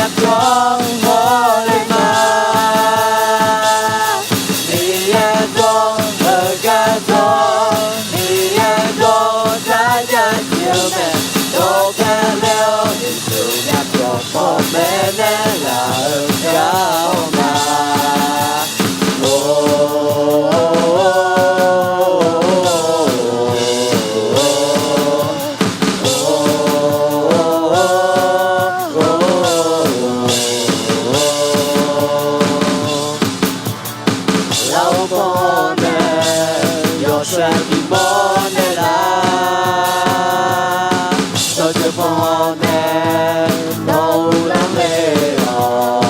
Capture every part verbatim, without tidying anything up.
Jawr hawle ma. Miqyaer jawr, heugar jawr, Miqyaer jawr, sarjax jeq-eu mae. Dawqpae ler-awr, Yeqsur myavpyawq panmaeq naeq laf-eu gar-awr ma. Lar-eu panmaeq, yawshaef bimawr naeq lar. Dawqtsuif panmaeq, nawq-euq lar le-awq.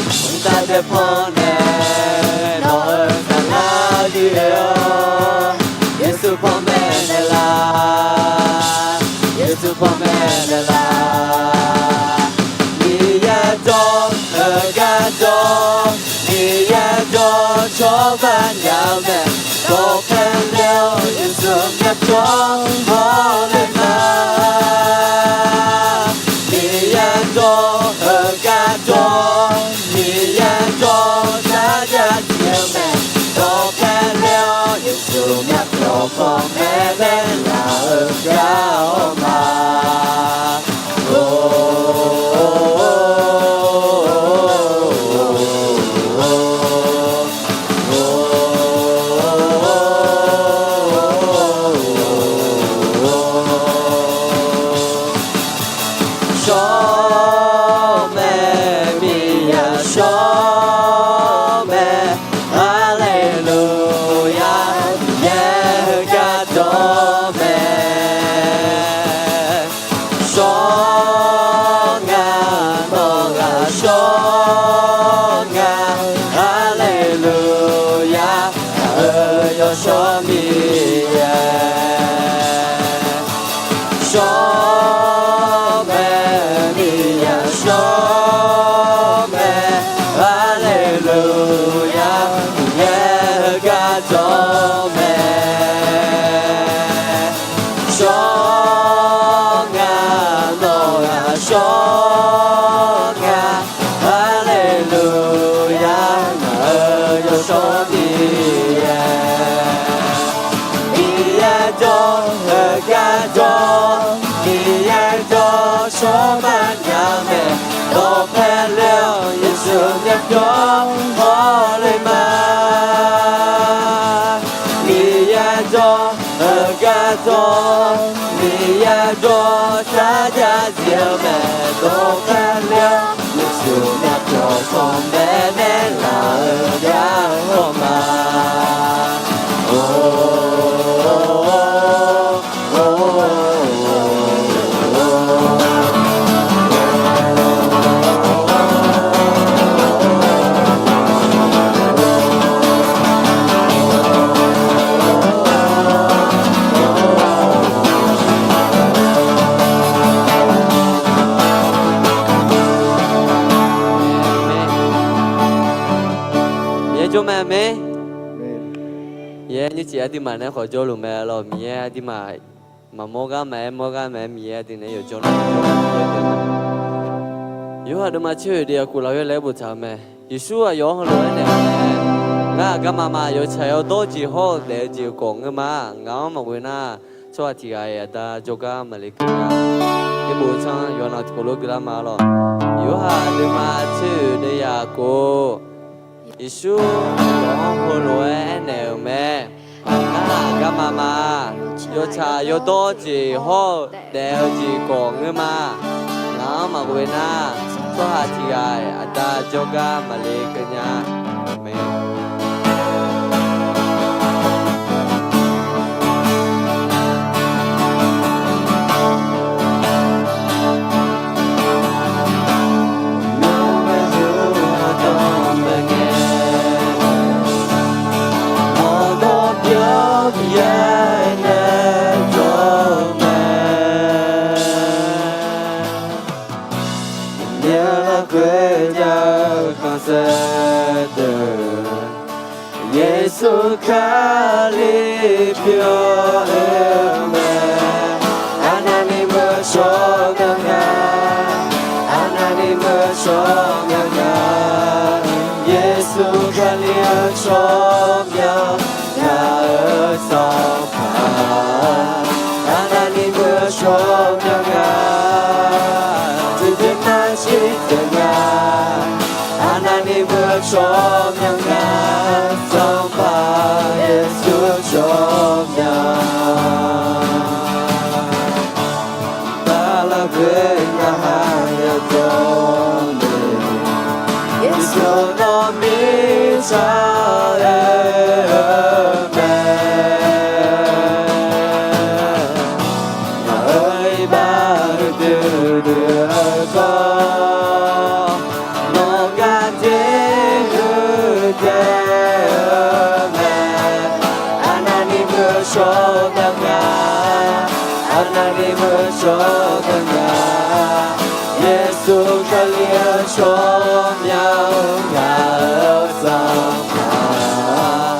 Mqtav daef panmaeq, nawq-euq saflar bi oe-awr. Yeqsur panmaeq naeq lar. Yeqsur panmaeq naeq lar. Miqyaer jawr, heugar jawr, Miqyaer jawr, cawba nya-eu mae. Dawqpae ler-awr, Yeqsur myavpyawq hawle ma. Miqyaer jawr, heugar jawr, Miqyaer jawr, sarjax jeq-eu mae. Dawqpae ler-awr, Yeqsur myavpyawq panmaeq naeq laf-eu gar-awr ma. Shawr mae, Miqyaer shawr mae, Haleluya, Miqyaer heugar jawr mae. Shawr nga, nawq ghaq shawr nga, Haleluya, ngaq-euq Yawshawr Miqyaer. Shawr mae, Miqyaer shawr mae, Haleluya, Miqyaer heugar jawr mae. Shawr nga, nawq ghaq shawr nga, Haleluya, ngaq-euq Yawshawr Miqyaer. Miqyaer jawr, heugar jawr, Miqyaer jawr, cawba nya mae. Dawqpae ler-awr, Yeqsur myavpyawq hawle ma. Miqyaer jawr, heugar jawr, Miqyaer jawr, sarjax jeq-eu mae. Dawqpae ler-awr, Yeqsur myavpyawq panmaeq naeq laf-eu gar-awr ma. Miqyaer jawr mae, aqmeq. Miqyaer nymrcif aqduimaf nae khawf jawrluf mae lawq. Miqyaer aqduimaf maqmawr gar maqaer, mawr gar maqaer, Miqyaer aqdui nae yawqjawr nar jawr-eu mae. Yorhaq deuvma tser oeq deuvya kov lafkhoer laer boftaq-eu mae. Yeqsur aqyawf-anr heulof-aer naeq-eu mae, Ngar aqgarma ma. Yawtsaq yawdawr jeq hawr-eu daef-eu jeq khawf ngeur ma. Ngaq-anr maqghoe nar, tsawrhaq tiq ghaq-iq Aqda jawrgar maqle keuv nya. Yaerbof tsanr yawqha navluf tiqkawv lof guiqlar ma lawq. Yorhaq deuvma tser oeq deuvya kov. Yeqsur aqyawf-anr heulof-aer aernaeq-euq mae, Ngar aqgarma ma. Yawtsaq yawdawr jeq hawr-eu daef-eu jeq khawf ngeur ma. Ngaq-anr maqghoe nar, tsawrhaq tiq ghaq-iq Aqda jawrgar maqle keuv nya. Aqmeq. Lafkhoer jav-eu khanqsaer deuq, Yeqsur Kali pyeuf-eu mae. Arnavni meuq shawr-eu gar nga. Aqyawf-euq tsawrmyanr ngaq-euq Sanqpaq, Aqnavni meuq-eu tsawrmyanr nga, tiqjeq maqtser taef nga. Aqnavni meuq-eu tsawrmyanr nga, Sanqpaq Yeqsur tsawrmyanr. Bala ghoe ngaq-anr yadawr le, Yeqsur nawr mirtsaq oe-eu mae. Ngaq-euq iqbax uiqdui dui-eu gawr, nawq gaq deuq huiq daef-eu mae. Aqnavni meuq-eu tsawrmyanr nga, Aqnavni meuq-eu tsawrmyanr nga, Yeqsur Kali-euq tsawrmyanr ngaq-euq Sanqpaq,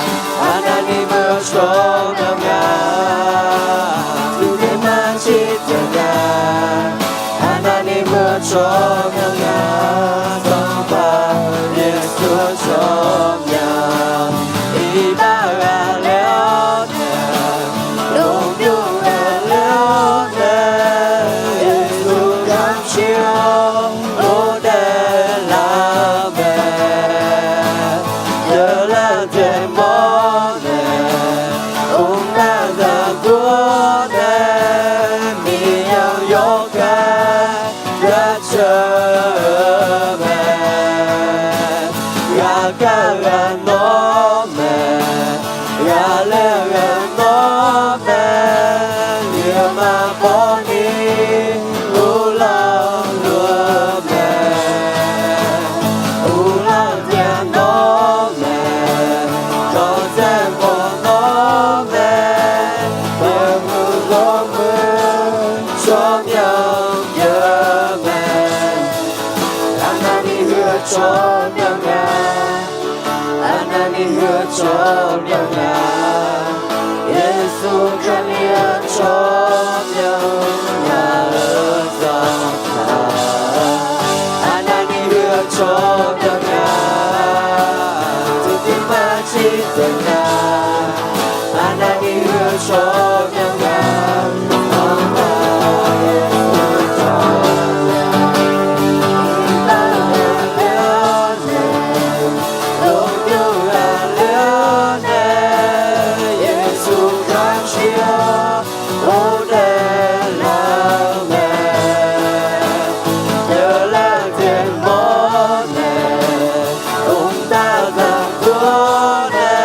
Aqnavni meuq-eu tsawrmyanr nga, tiqjeq maqtser taef nga. Aqnavni meuq-eu tsawrmyanr nga, Sanqpaq Yeqsur tsawrmyanr. Iqbax ghaq laer-awr nae, lmqbymr ghaq laer-awr nae, Yeqsur kamq shir-awr ghofdaef lar mae. Deuq lar daeq mawr nae, mqtav zaqguq-awr nae, Miqyaer-anr yawkhav jaceuq-eu mae. Ghaqkhav ghaq nawr mae, ghaqlaer ghaq nawr mae, nuima pawrni uvlanr luf-eu mae. Uvlanr taef nawr mae, dawqtsaev khawf nawr mae, yawmuiq lawrmuiq tsawrmyanr pyeuf-eu mae. Aqnavni huiq-eu tsawrmyanr nga, Aqnavni huiq-eu tsawrmyanr nga, Yeqsur Kali-euq tsawrmyanr ngaq-euq Sanqpaq. Aqnavni huiq-eu tsawrmyanr nga, tiqjeq maqtser taef nga. Aqnavni huiq-eu tsawrmyanr nga, Sanqpaq Yeqsur tsawrmyanr. Iqbax ghaq laer-awr nae, lmqbymr ghaq laer-awr nae, Yeqsur kamq shir-awr ghofdaef lar-eu mae. Deuq lar daeq mawr nae, mqtav zaqguq-awr nae,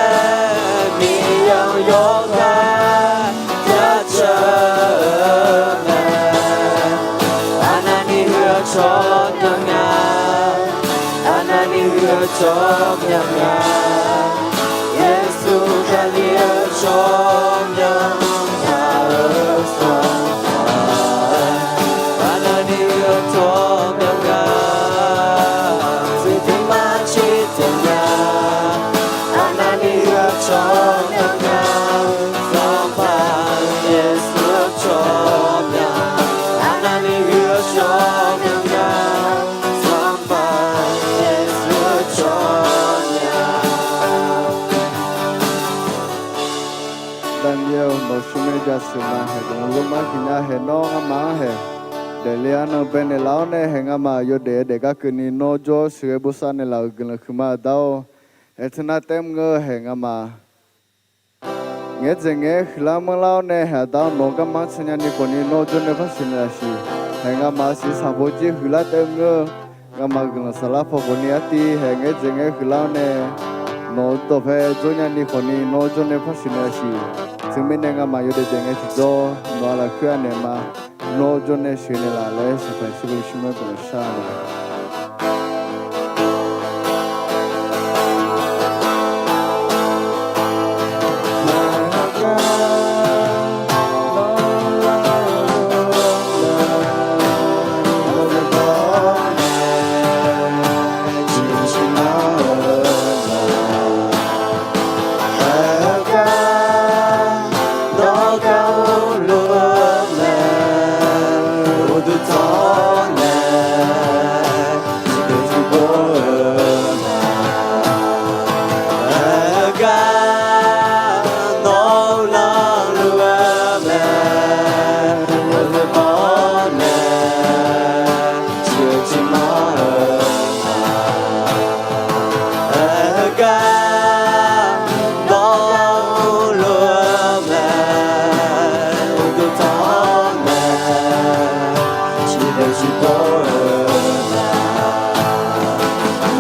Miqyaer-anr yawkhav jaceuq-eu mae. Aqnavni huiq-eu tsawrmyanr nga, Aqnavni huiq-eu tsawrmyanr nga, Yeqsur Kali-euq tsawrmyanr ngaq-euq Sanqpaq. Aqnavni huiq-eu tsawrmyanr nga, tiqjeq maqtser taef nga. Aqnavni huiq-eu tsawrmyanr nga, Sanqpaq Yeqsur tsawrmyanr. Aqnavni huiq-eu tsawrmyanr nga, Sanqpaq Yeqsur tsawrmyanr. Daqnir-eu, nawq smrmaer jasheuq ma. Haeq dawq lormar huiqnya haeq nawr ngamaf-anr haeq daefle arnan baenaeq laf-awr nae, haeq ngamaf yawdaef daef gar keuvni nawr jawr sheuqghae bosav naeqlaf-euq guiqlanq huiqma aqda-or. Haeq teunav taef mr ngeur haeq ngamaf ngaeq-aer dzaeq ngaeq-aer huiqlar manrlar-awr nae, haeq aqda-awr nawq-eu garma-anr teunyani khawfni nawr jawr nae par sheuqnaeq laf siq. Haeq ngamaf siqsaq bawjir huiqlar taef mr ngeur. Ngamaf guiqlanq saflar paw khawfni artiv haeq ngaeq-aer dzaeq ngaeq-aer huiqlar-awr nae, nawq-eu dawqpae jawr nyani khawfni nawr jawr nae par sheuqnaeq laf siq. Teumirnae ngamaf yawdaef daef ngae tiqjawr nawq-a lafkhoer-a naeq ma. Nawr jawr nae sheuqnaeq laf laer Sanqpaq Yeqsur Kali tsawrmyanr guiqlanq shar-eu ma. Gar, nawr-anr lof-eu mae, uqduq tanq-awr nae, ciqboeq ciqpov-eu ma.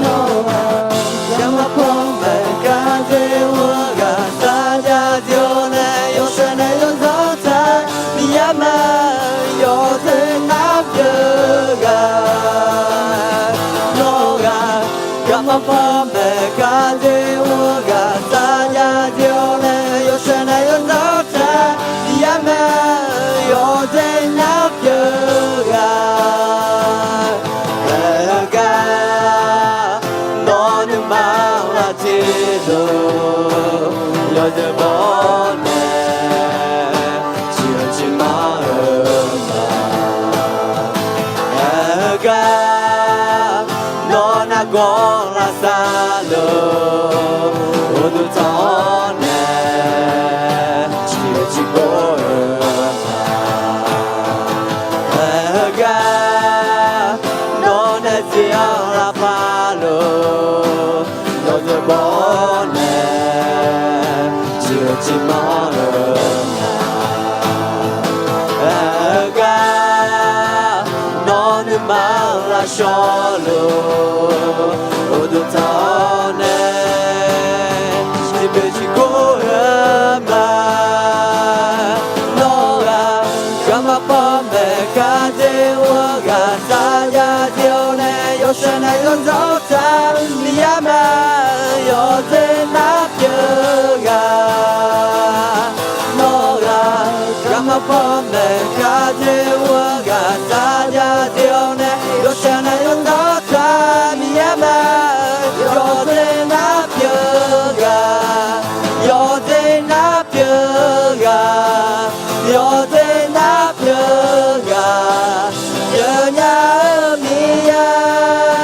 Nawr-aq, garma panmaeq gar dzer-eu ghaq sar jav jir-awr nae, yawshaef nae yawzanr taq Miqyaer mae, yawdzer nar pyeuf-eu ghaq. Nawr-aq, garma panmaeq gar dzer-eu ghaq sar jav jir-awr nae, yawshaef nae yawzanr taq Miqyaer mae, yawdzer nar pyeuf-eu ghaq. Aer-eu gar, nawr nuima ghaq tiqdeuq yawzeu baw-awr nae, ciqhuiq ciqmanr-eu ma. Aer-eu gar, nawr nargawr lavsav lof, uqduq tanq-awr nae, ciqhuiq ciqpov-eu ma. Aer-eu gar, nawr nae zir-anr lavpar lof, yawzeu baw-awr nae, ciqhuiq ciqmanr-eu ma. Aer-eu gar, nawr nuima lavshawr lof, uqduq tanq-awr nae, ciqboeq ciqpov-eu ma. Nawr-aq, garma panmaeq gar dzer-eu ghaq sar jav jir-awr nae, yawshaef nae yawzanr taq Miqyaer mae, yawdzer nar pyeuf-eu ghaq. Nawr-aq, garma panmaeq gar dzer-eu ghaq sar jav jir-awr nae, yawshaef nae yawzanr taq Miqyaer mae, yawdzer nar pyeuf-eu ghaq. Yawdzer nar pyeuf-eu ghaq, yawdzer nar pyeuf-eu ghaq, pyeufnya-eu Miqyaer.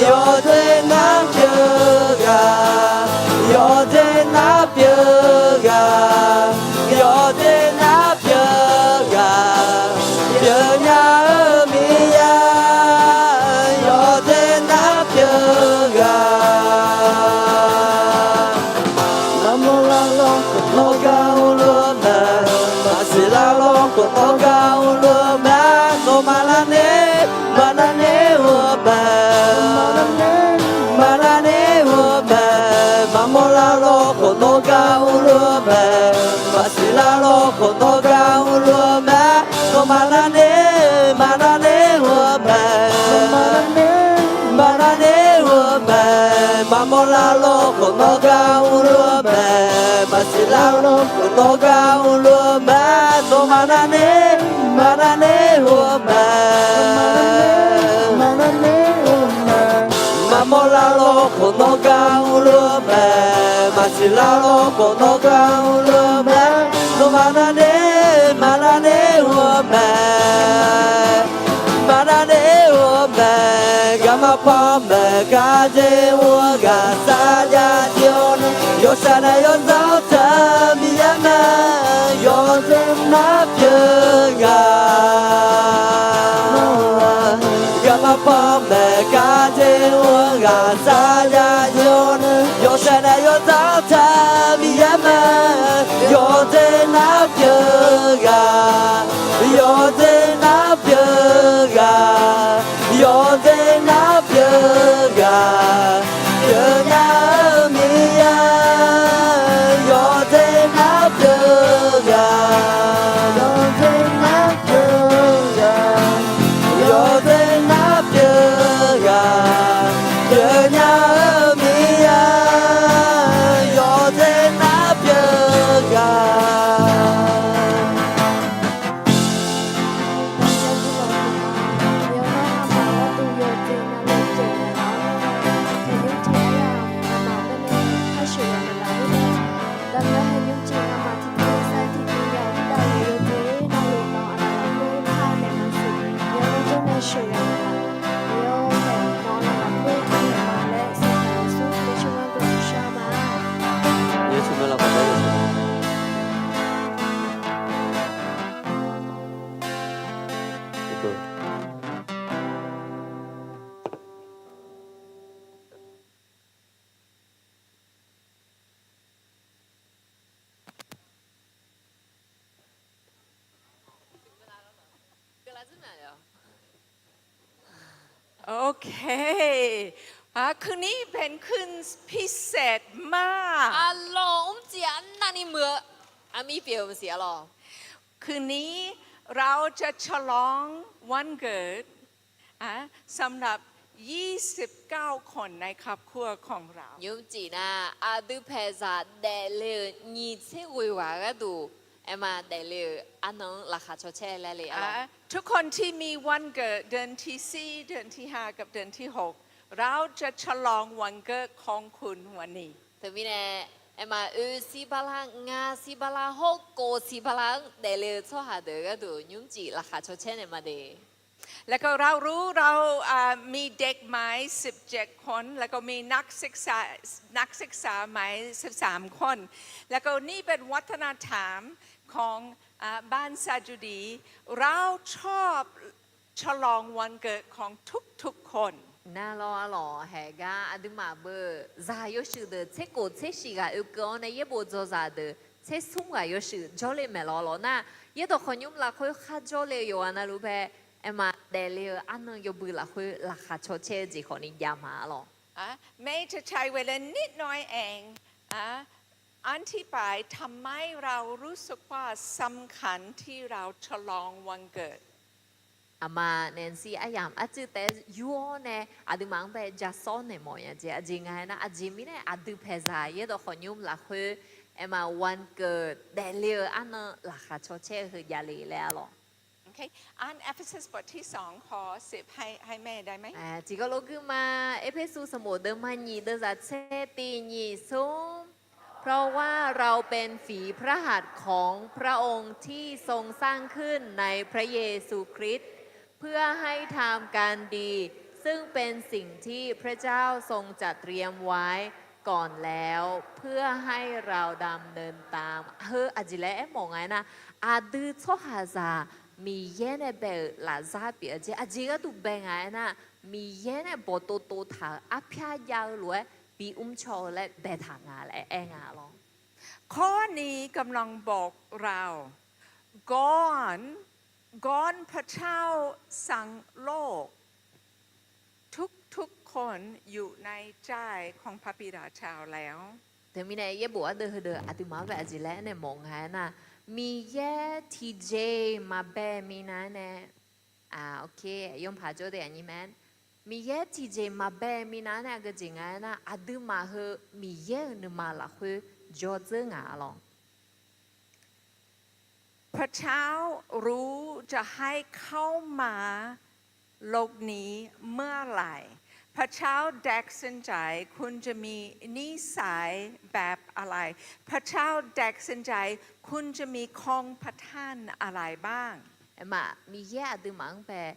Yawdzer nar pyeuf-eu ghaq, yawdzer nar pyeuf-eu ghaq, yawdzer nar pyeuf-eu ghaq, pyeufnya-eu Miqyaer. Yawdzer nar pyeuf-eu ghaq, maqmawr lar lawr khawf nawr gar urluf-eu mae, maqsiq lar lawr khawf nawr gar urluf-eu mae. Nawmaf lar ner, maqnar ner-eu mae, maqnar ner-eu mae. Maqmawr lar lawr khawf nawr gar urluf-eu mae, maqsiq lar lawr khawf nawr gar urluf-eu mae. Nawmaf lar ner, maqnar ner-eu mae, maqnar ner-eu mae. Maqmawr lar lawr khawf nawr gar urluf-eu mae, maqsiq lar lawr khawf nawr gar urluf-eu mae. Nawmaf nar ner, maqnar ner-eu mae, maqmawr lar lawr khawf nawr gar urluf-eu mae, maqsiq lar lawr khawf nawr gar urluf-eu mae. Nawmaf nar ner, maqnar ner-eu mae, maqnar ner-eu mae. Garma panmaeq gar dzer-eu ghaq sar jav jir-awr nae, yawshaef nae yawzanr taq Miqyaer mae, yawdzer nar pyeuf-eu ghaq. Garma panmaeq gar dzer-eu ghaq sar jav jir-awr nae, yawshaef nae yawzanr taq Miqyaer mae, yawdzer nar pyeuf-eu ghaq, yawdzer nar pyeuf-eu ghaq, yawdzer nar pyeuf-eu ghaq, pyeufnya-eu Miqyaer. Yawdzer nar pyeuf-eu ghaq, yawdzer nar pyeuf-eu ghaq, yawdzer nar pyeuf-eu ghaq, pyeufnya-eu Miqyaer. Yawdzer nar pyeuf-eu ghaq. โอเค อ่า คืนนี้เป็นคืนพิเศษมาก Arlawq mrcif arnavni muiq-eu armir pyeuf-eu maqsiq arlawq. คืนนี้เราจะฉลองวันเกิด อ่า สำหรับ ยี่สิบเก้า คนในครอบครัวของเรา Nymr mrcif nar aqdui paeqzaq daefle-euq nyiq tser ghoeq ghaq gharduq aerma daefle-euq arnan-anr laqkhaq caw caer laer le arlawq. ทุกคนที่มีวันเกิดเดือนที่สี่ เดือนที่ห้า กับเดือนที่หก เราจะฉลองวันเกิดของคุณวันนี้ Teumirnae aerma oe sir barlar, nga sir barlar hawr kov sir barlar-anr daefle-eu tsawrhaq deuq gharduq nymr mrcif laqkhaq caw caer naeq ma de. แล้วก็เรารู้เรา อ่า มีเด็กใหม่ สิบเจ็ด คน แล้วก็มีนักศึกษา นักศึกษาใหม่ สิบสาม คน แล้วก็นี่เป็นวัฒนธรรมของ อ่า บ้านซาจูดี เราชอบฉลองวันเกิดของทุกๆ คน Nar lawr arlawq, haeq gar aqduimaf beu zaq yawshuif deuq tser kof tser shif ghaq oekeuv-awr nae yaerbof dzawzaq deuq tser smr ghaq yawshuif jawrle maeq lawr lawq nar, yaerdawq khawqnymr lafkhoer kharjawr le-eu yawqghaq navluf bae, aerma daefle-eu arnan yawbui lafkhoer laqkhaq caw caer-eu jeq khawfni jav ma arlawq. อ่า ไม่จะใช้เวลานิดหน่อยเอง อ่า อธิบายทำไมเรารู้สึกว่าสำคัญที่เราฉลองวันเกิด Aqma Nancy aryamq arcuiv taef-aer yur-awr nae aqduimaf-anr bae ja sawr naeq mawf nya jeq aqjeq nga aernar, aqjeq mirnae aqdui paeqzaq yaerdawq khawqnymr lafkhoer aerma วันเกิด daefle-eu arnan laqkhaq caw caer-eu heu javle laer arlawq. อ่าน เอเฟซัส บทที่สอง ข้อสิบ ให้ ให้แม่ได้ไหม? Tiqkawv lof guima Erpersu sanqbof deuvma nyiq deuvzaq tser tiq nyiq smr เพราะว่าเราเป็นฝีพระหัตถ์ของพระองค์ที่ทรงสร้างขึ้นในพระเยซูคริสต์ เพื่อให้ทำการดี ซึ่งเป็นสิ่งที่พระเจ้าทรงจัดเตรียมไว้ก่อนแล้ว เพื่อให้เราดำเนินตาม Heu aqjeq laer aermawf nga aernar, aqdui tsawrhaqzaq Miqyaer nae bae-euq lafzar pyeuf-eu jeq aqjeq gharduq bae nga aernar, Miqyaer nae bawqtov tov taq-euq arpyar jav-eu lof-aer bi mrcaw-eu laer baetaq nga laer aer nga lawr. ข้อนี้กำลังบอกเรา ก่อน ก่อนพระเจ้าสร้างโลก ทุกๆ คนอยู่ในใจของพระบิดาเจ้าแล้ว Teumirnae yaerbof ardeuv heudeuq aqduimaf-anr bae aqjeq laer aernaeq mawf nga aernar, Miqyaer tiqjeq maqbae minav-aer nae, a, ok, yawpaq jawr de aqnyir mae. Miqyaer tiqjeq maqbae minav-aer nae aqgeujeq nga aernar, aqduimaf heu Miqyaer-euq nuima lafkhoer jawr dzeur nga lawr. พระเจ้ารู้จะให้เข้ามาโลกนี้เมื่อไหร่ พระเจ้าตัดสินใจคุณจะมีนิสัยแบบอะไร พระเจ้าตัดสินใจคุณจะมีของประทานอะไรบ้าง Aerma, Miqyaer aqduimaf-anr bae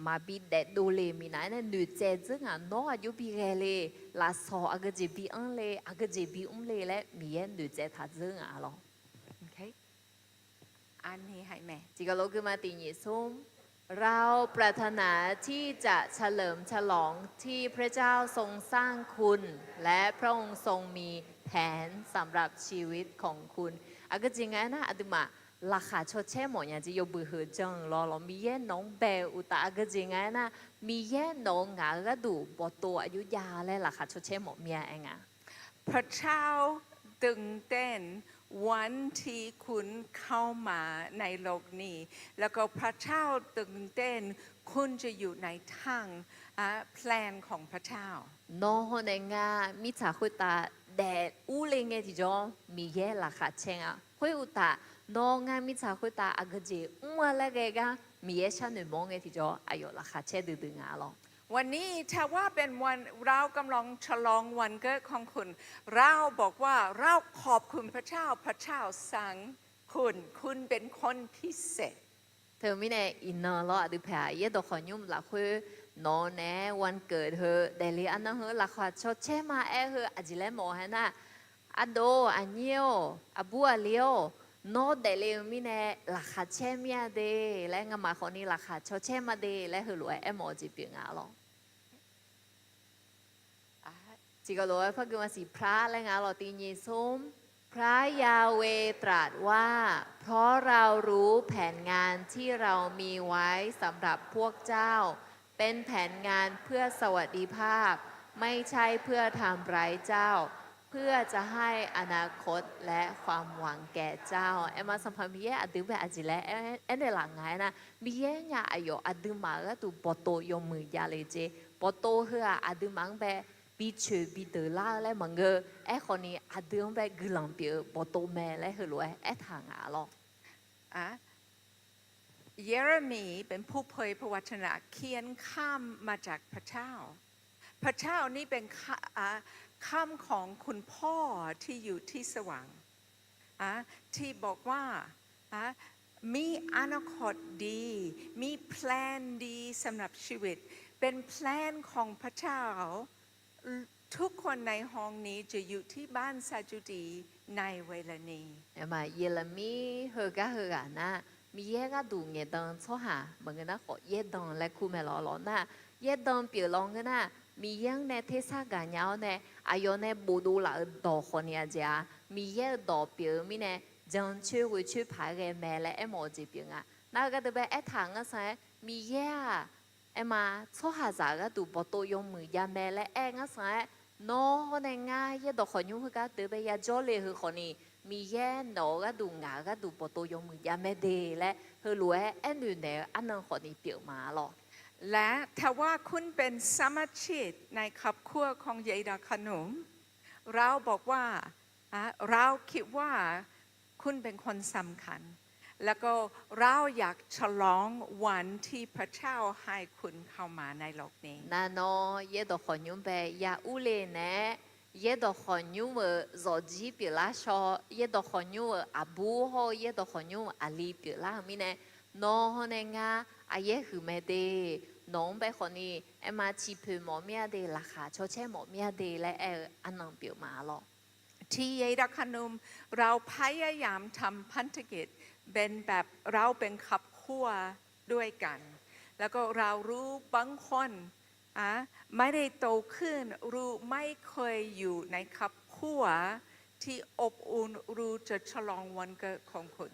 maqbi daefdov le minav-aer nae noeqtsaev dzeur nga, nawr aqjox bi ghae le, lafsawq aqgeujeq bi anr le, aqgeujeq bi mr le laer Miqyaer noeqtsaev taq dzeur nga lawr. Tiqkawv lof guima tiq nyiq smr เราปรารถนาที่จะเฉลิมฉลองที่พระเจ้าทรงสร้างคุณ และพระองค์ทรงมีแผนสำหรับชีวิตของคุณ Aqgeujeq nga aernar, aqduimaf laqkhaq cawcaer mawf nya jeq yawbui heu jan-eu lawr lawr, Miqyaer nawq-anr bae-eu uqtaf aqgeujeq nga aernar, Miqyaer nawq-eu ngaq-eu gharduq bawqtov aqjox jav laer laqkhaq cawcaer mawf mir-a aer nga. พระเจ้าตื่นเต้นวันที่คุณเข้ามาในโลกนี้ แล้วก็พระเจ้าตื่นเต้นคุณจะอยู่ในทาง อ่า แพลนของพระเจ้า Nawr hawr nae ngar mirtsaq khoertav daef urle ngae tiqjawr, Miqyaer laqkhaq caer nga. Khoer uqtaf, nawr ngar mirtsaq khoertav aqgeujeq mr-a laer ghae gar Miqyaer sharnoeq mawr ngae tiqjawr, aqyawf laqkhaq caer duidui nga lawr. วันนี้ถ้าว่าเป็นวันเรากำลังฉลองวันเกิดของคุณ เราบอกว่าเราขอบคุณพระเจ้า พระเจ้าสร้างคุณ คุณเป็นคนพิเศษ Teumirnae iqnan lawr aqdui paeq-aq, yaerdawq khawqnymr lafkhoer nawq-eu naeq-aer วันเกิด heu daefle arnan heu laqkhaq cawcaer ma aer heu aqjeq laer mawf-eu haer nar, ardov aqnyir-or, aqbur aqli-or, nawr daefle-eu mirnae laqkhaq caer mir-a de laer, ngamaf khawfni laqkhaq cawcaer ma de laer heulof-aer aermawf-eu jeq pyeuf nga lawr. Tiqkawv lof-aer par gui maqsiq พระ laer nga lawr tiq nyiq smr พระยาห์เวห์ตรัสว่า เพราะเรารู้แผนงานที่เรามีไว้สำหรับพวกเจ้า เป็นแผนงานเพื่อสวัสดิภาพ ไม่ใช่เพื่อทำร้ายเจ้า เพื่อจะให้อนาคตและความหวังแก่เจ้า Aerma Sanqpaq Miqyaer aqdui bae aqjeq laer aer, aernaeq laf nga aernar, Miqyaer nya aqyawf aqduimaf-euq gharduq bawqtov yawmuiq jav le jeq. Bawqtov heu-aq aqduimaf-anr bae bicoeq bideuq lar-eu laer maqngeur. Aerkhawf ni aqdui-anr bae guiqlanq pyeuf-eu bawqtov mae laer heulof-aer aertaq nga lawr. เยเรมีย์เป็นผู้เผยพระวจนะ เขียนคำมาจากพระเจ้า พระเจ้านี่เป็นคำของคุณพ่อที่อยู่ที่สวรรค์ ที่บอกว่า มีอนาคตดี มีแพลนดีสำหรับชีวิต เป็นแพลนของพระเจ้า ทุกคนในห้องนี้จะอยู่ที่บ้านสาจุดี ในเวลานี้ Aerma Yeqlaqmir heugar heughaq nar, Miqyaer gharduq ngaeqdan tsawrhaq maqngeur nar khawf, yaerdan laer kur mae lawr lawr nar, yaerdan pyeuf lawr ngeur nar, Miqyaer-anr nae tersar gaqnya-awr nae, aqyawf nae bofdov laf-euq dawq khawf ni aqjeq-aq, Miqyaer-euq dawq pyeuf-eu mirnae, jancoer ghoecoer paq-aer ghae mae laer aermawf-eu jeq pyeuf nga. Nar-eu gharduq bae aertaq ngar san-aer, Miqyaer-aq, aerma tsawrhaqzaq gharduq bawqtov yawmuiq jav mae laer aer ngar san-aer, nawr hawr nae ngar yaerdawq khawqnymr heugar deuq bae yajawr le heu khawf ni, Miqyaer nawq-eu gharduq ngaq-euq gharduq bawqtov yawmuiq jav mae de laer heulof-aer aernoeq naeq-eu arnan khawf ni pyeuf ma lawr. และถ้าว่าคุณเป็นสมาชิกในครอบครัวของเยดาคานุม เราบอกว่า เราคิดว่าคุณเป็นคนสำคัญ แล้วก็เราอยากฉลองวันที่พระเจ้าให้คุณเข้ามาในโลกนี้ Nar nawr yaerdawq khawqnymr bae ya urle nae-aer, yaerdawq khawqnymr-euq zawqjir pyeuflar shaw, yaerdawq khawqnymr-euq aqbur hawr-eu yaerdawq khawqnymr-euq aqli pyeuflar-euq mirnae, nawr hawr nae ngar aqyaer huiq mae de. Nawq-anr bae khawf ni aerma ciqpoeq mawf mir-a de, laqkhaq cawcaer mawf mir-a de laer aer-eu arnan pyeuf ma lawr. ที่เยดาคานุม เราพยายามทำพันธกิจเป็นแบบเราเป็นครอบครัวด้วยกัน แล้วก็เรารู้บางคน ไม่ได้โตขึ้น หรือไม่เคยอยู่ในครอบครัวที่อบอุ่น หรือจะฉลองวันเกิดของคุณ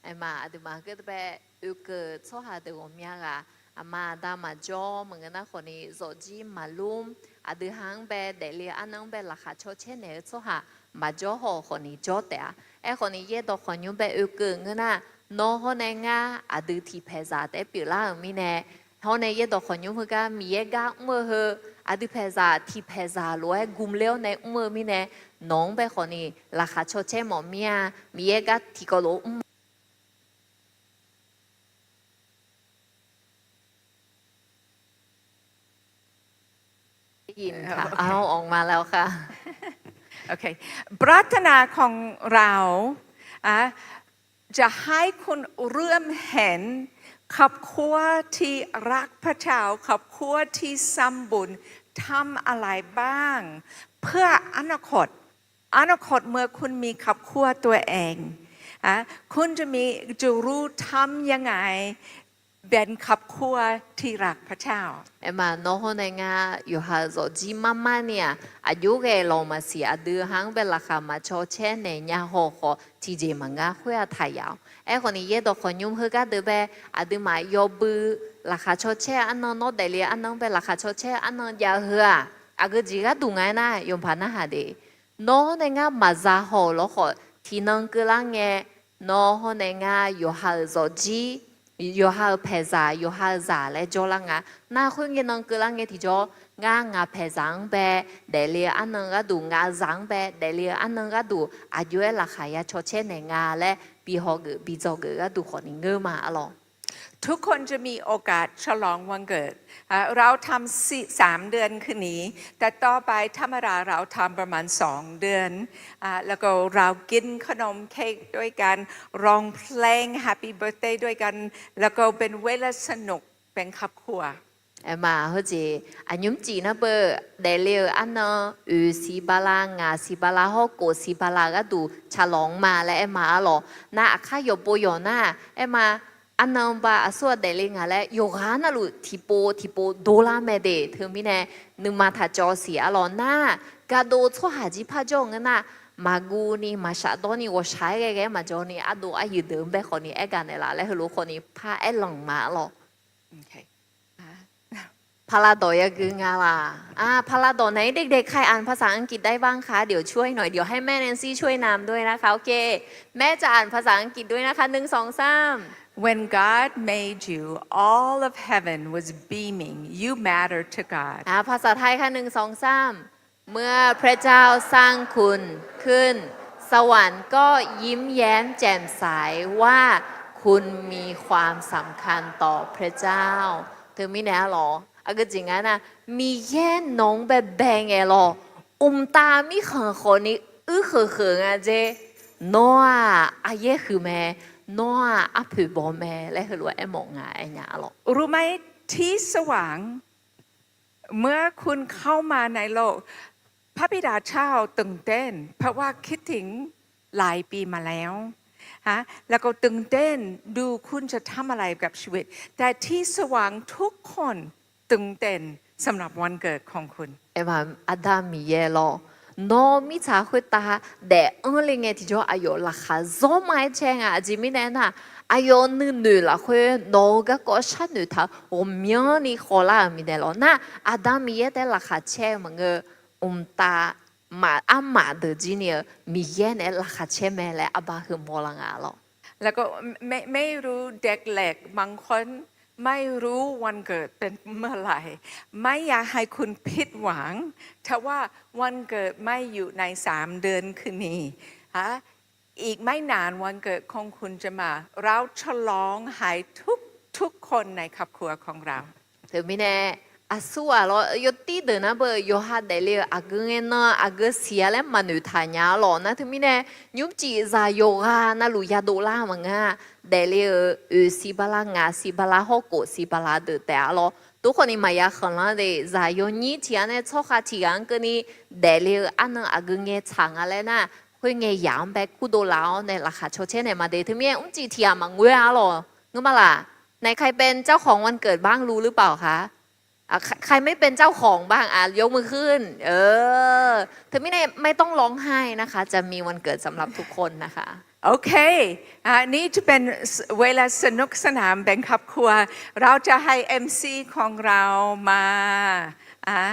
Aerma aqduimaf heugar deuq bae oekeuv tsawrhaq deuq ghawqmya ghaq, aqma aqda maqjawr maqngeur nar khawf ni, zawqjir maqlmr, aqdui ha-anr bae daefle-eu arnan-anr bae laqkhaq cawcaer naeq-eu tsawrhaq maqjawr haw khawf ni jawr taef-a. Aerkhawf ni yaerdawq khawqnymr bae oekeuv ngeur nar, nawr hawr nae ngar aqdui tiqpaeqzaq taef-aer pyeuflar-euq mirnae, hawr nae yaerdawq khawqnymr heugar Miqyaer gar mr-eu heu, aqdui paeqzaq tiqpaeqzaq lof-aer gmler-awr nae mr-eu mirnae, nawq-anr bae khawf ni laqkhaq cawcaer mawf mir-a. Miqyaer gar tiqkawv lof mr ได้ยินค่ะ เอาออกมาแล้วค่ะ โอเค ปรารถนาของเรา จะให้คุณเริ่มเห็น ครอบครัวที่รักพระเจ้า ครอบครัวที่สมบูรณ์ ทำอะไรบ้าง เพื่ออนาคต อนาคตเมื่อคุณมีครอบครัวตัวเอง คุณจะมี จะรู้ทำยังไง เป็นครอบครัวที่รักพระเจ้า Aerma nawr hawr nae ngar yawqha-euq zawqjir mar mar ni-aq, aqjox ghae lawq maqsiq, aqdui ha-anr bae laqkhaq maqcaw caer naeq nya haw khawf, tiqjeq maqngar khoer-aq taq yaf-awq. Aerkhawf ni yaerdawq khawqnymr heugar deuq bae, aqduimaf yawbui laqkhaq caw caer-eu arnan, nawr daefle-eu arnan-anr bae laqkhaq caw caer-eu arnan jav-eu heu-aq, aqgeu jeq gharduq nga aernar, yawqpaq narhaq de. Nawr nae ngar maqza haw-euq lawr khawf, tiqnan keuvlar ngae, nawr hawr nae ngar yawqha-euq zawqjir, yawqha-euq paeqzaq, yawqha-euq zaq laer jawrlar nga. Nar khoerngae nan keuvlar ngae tiqjawr, ngar ngaq paeqzaq-anr bae daefle-eu arnan gharduq, ngaq zaq-anr bae daefle-eu arnan gharduq, aqjox-aer laqkhaq ya caw caer naeq nga laer bi hawgeuf bi dzawgeuf gharduq khawf ni ngeur ma arlawq. ทุกคนจะมีโอกาสฉลองวันเกิด เราทำสี่ สามเดือนคืนนี้ แต่ต่อไปธรรมดาเราทำประมาณสองเดือน แล้วก็เรากินขนมเค้กด้วยกัน ร้องเพลง Happy Birthday ด้วยกัน แล้วก็เป็นเวลาสนุกเป็นครอบครัว Aerma heujeq aqnymr cif nar beu, daefle-euq arnan oeq siq bala, ngaq siq bala hawr kof siq bala gharduq caqlawq-anr ma laer aerma arlawq. Nar aqkar yawqpov yawq nar, aerma arnan ba aqsur-aq daefle ngaq laer yawqghaq navluf tiqpov tiqpov dovlar mae de. Teumirnae nuima taq cawv siq arlawq nar, Gardov tsawrhaq jir par jawr-eu ngeur nar, maqguv ni maqshafdawr ni ghawqshaq-aer ghae ghae-aer maqjawr ni ardov aryuif deuq-anr bae khawf ni aer gaq naeqlaf laer heulof khawf ni par aer lanq ma-ar lawq. Paqlaqdawq yagui nga laq? อ่า พาราดอกไหน เด็กๆ ใครอ่านภาษาอังกฤษได้บ้างคะ เดี๋ยวช่วยหน่อย เดี๋ยวให้แม่แนนซี่ช่วยนำด้วยนะคะ โอเค แม่จะอ่านภาษาอังกฤษด้วยนะคะ หนึ่ง สอง สาม When God made you, all of heaven was beaming. You matter to God. อ่า ภาษาไทยค่ะ หนึ่ง สอง สาม เมื่อพระเจ้าสร้างคุณขึ้น สวรรค์ก็ยิ้มแย้มแจ่มใสว่าคุณมีความสำคัญต่อพระเจ้า Teumirnae-ar lawq, aqgeu jeq nga nar, Miqyaer nawq-anr baebae ngae lawq, mqtav mirkhanq khawf ni uirkheuq kheuq nga jer. Nawr-aq, aryaer huiq mae, nawr-aq, arpoeq baw mae laer heulof-aer aermawf nga aer nya-ar lawq. รู้ไหม ที่สวรรค์ เมื่อคุณเข้ามาในโลก พระบิดาเจ้าตื่นเต้น เพราะว่าคิดถึงหลายปีมาแล้ว ฮะ แล้วก็ตื่นเต้น ดูคุณจะทำอะไรกับชีวิต แต่ที่สวรรค์ทุกคนตื่นเต้นสำหรับวันเกิดของคุณ Aerma, Aqda Miqyaer lawr, nawr mirtsaq khoertav daef-anr le ngae tiqjawr aqyawf laqkhaq zawr ma-aer caer nga. Aqjeq mirnae aernar, aqyawf nuinoeq lafkhoer nawq-eu garkawv sharnoeq taq-eu ghawqmyanrni khawvlar-euq mirnae lawr nar, Aqda Miqyaer taef-aer laqkhaq caer-eu maqngeur. Mqtav, armaf deuq jir ni-eu Miqyaer naeq-aer laqkhaq caer mae laer arbar heu mawrlar nga lawq. แล้วก็ไม่ ไม่รู้ เด็กเล็กบางคน ไม่รู้วันเกิดเป็นเมื่อไหร่ ไม่อยากให้คุณผิดหวัง ถ้าว่าวันเกิดไม่อยู่ในสามเดือนคืนนี้ ฮะ อีกไม่นานวันเกิดของคุณจะมา เราฉลองให้ทุกๆ คนในครอบครัวของเรา Teumirnae, aqsurghaq lawr yawtir deuq nar beu yawqha daefle-eu aqgeu ngae nan aqgeu siq-a laer maqnoeq taq nya-ar lawq. Nar teumirnae, nymrcif zaq yawqghaq navluf yadov lar maqngeur-a. Daefle-euq oeq siq bala, ngaq siq bala, hawrkhof siq bala deuq taef-a lawr. Tov khawf ni maqya khanqlanr de, zaq yawnyir tiq ghaq nae tsawrkhav tiq ghaq-anr keuvni daefle-eu arnan aqgeu ngae tsaq nga laer nar, khoerngae yaq-anr bae kurdov laf-awr nae laqkhaq caw caer naeq ma de. Teumirnae mrcif tiq ghaq maqngoer-a lawq. Ngeur ma laq? ไหนใครเป็นเจ้าของวันเกิดบ้าง รู้หรือเปล่าคะ ใครไม่เป็นเจ้าของบ้าง ยกมือขึ้น เออ Teumirnae ไม่ต้องร้องไห้นะคะ จะมีวันเกิดสำหรับทุกคนนะคะ โอเค อ่ะ นี่จะเป็นเวลาสนุกสนานเป็นครอบครัว เราจะให้ เอ็มซี ของเรามา อ่ะ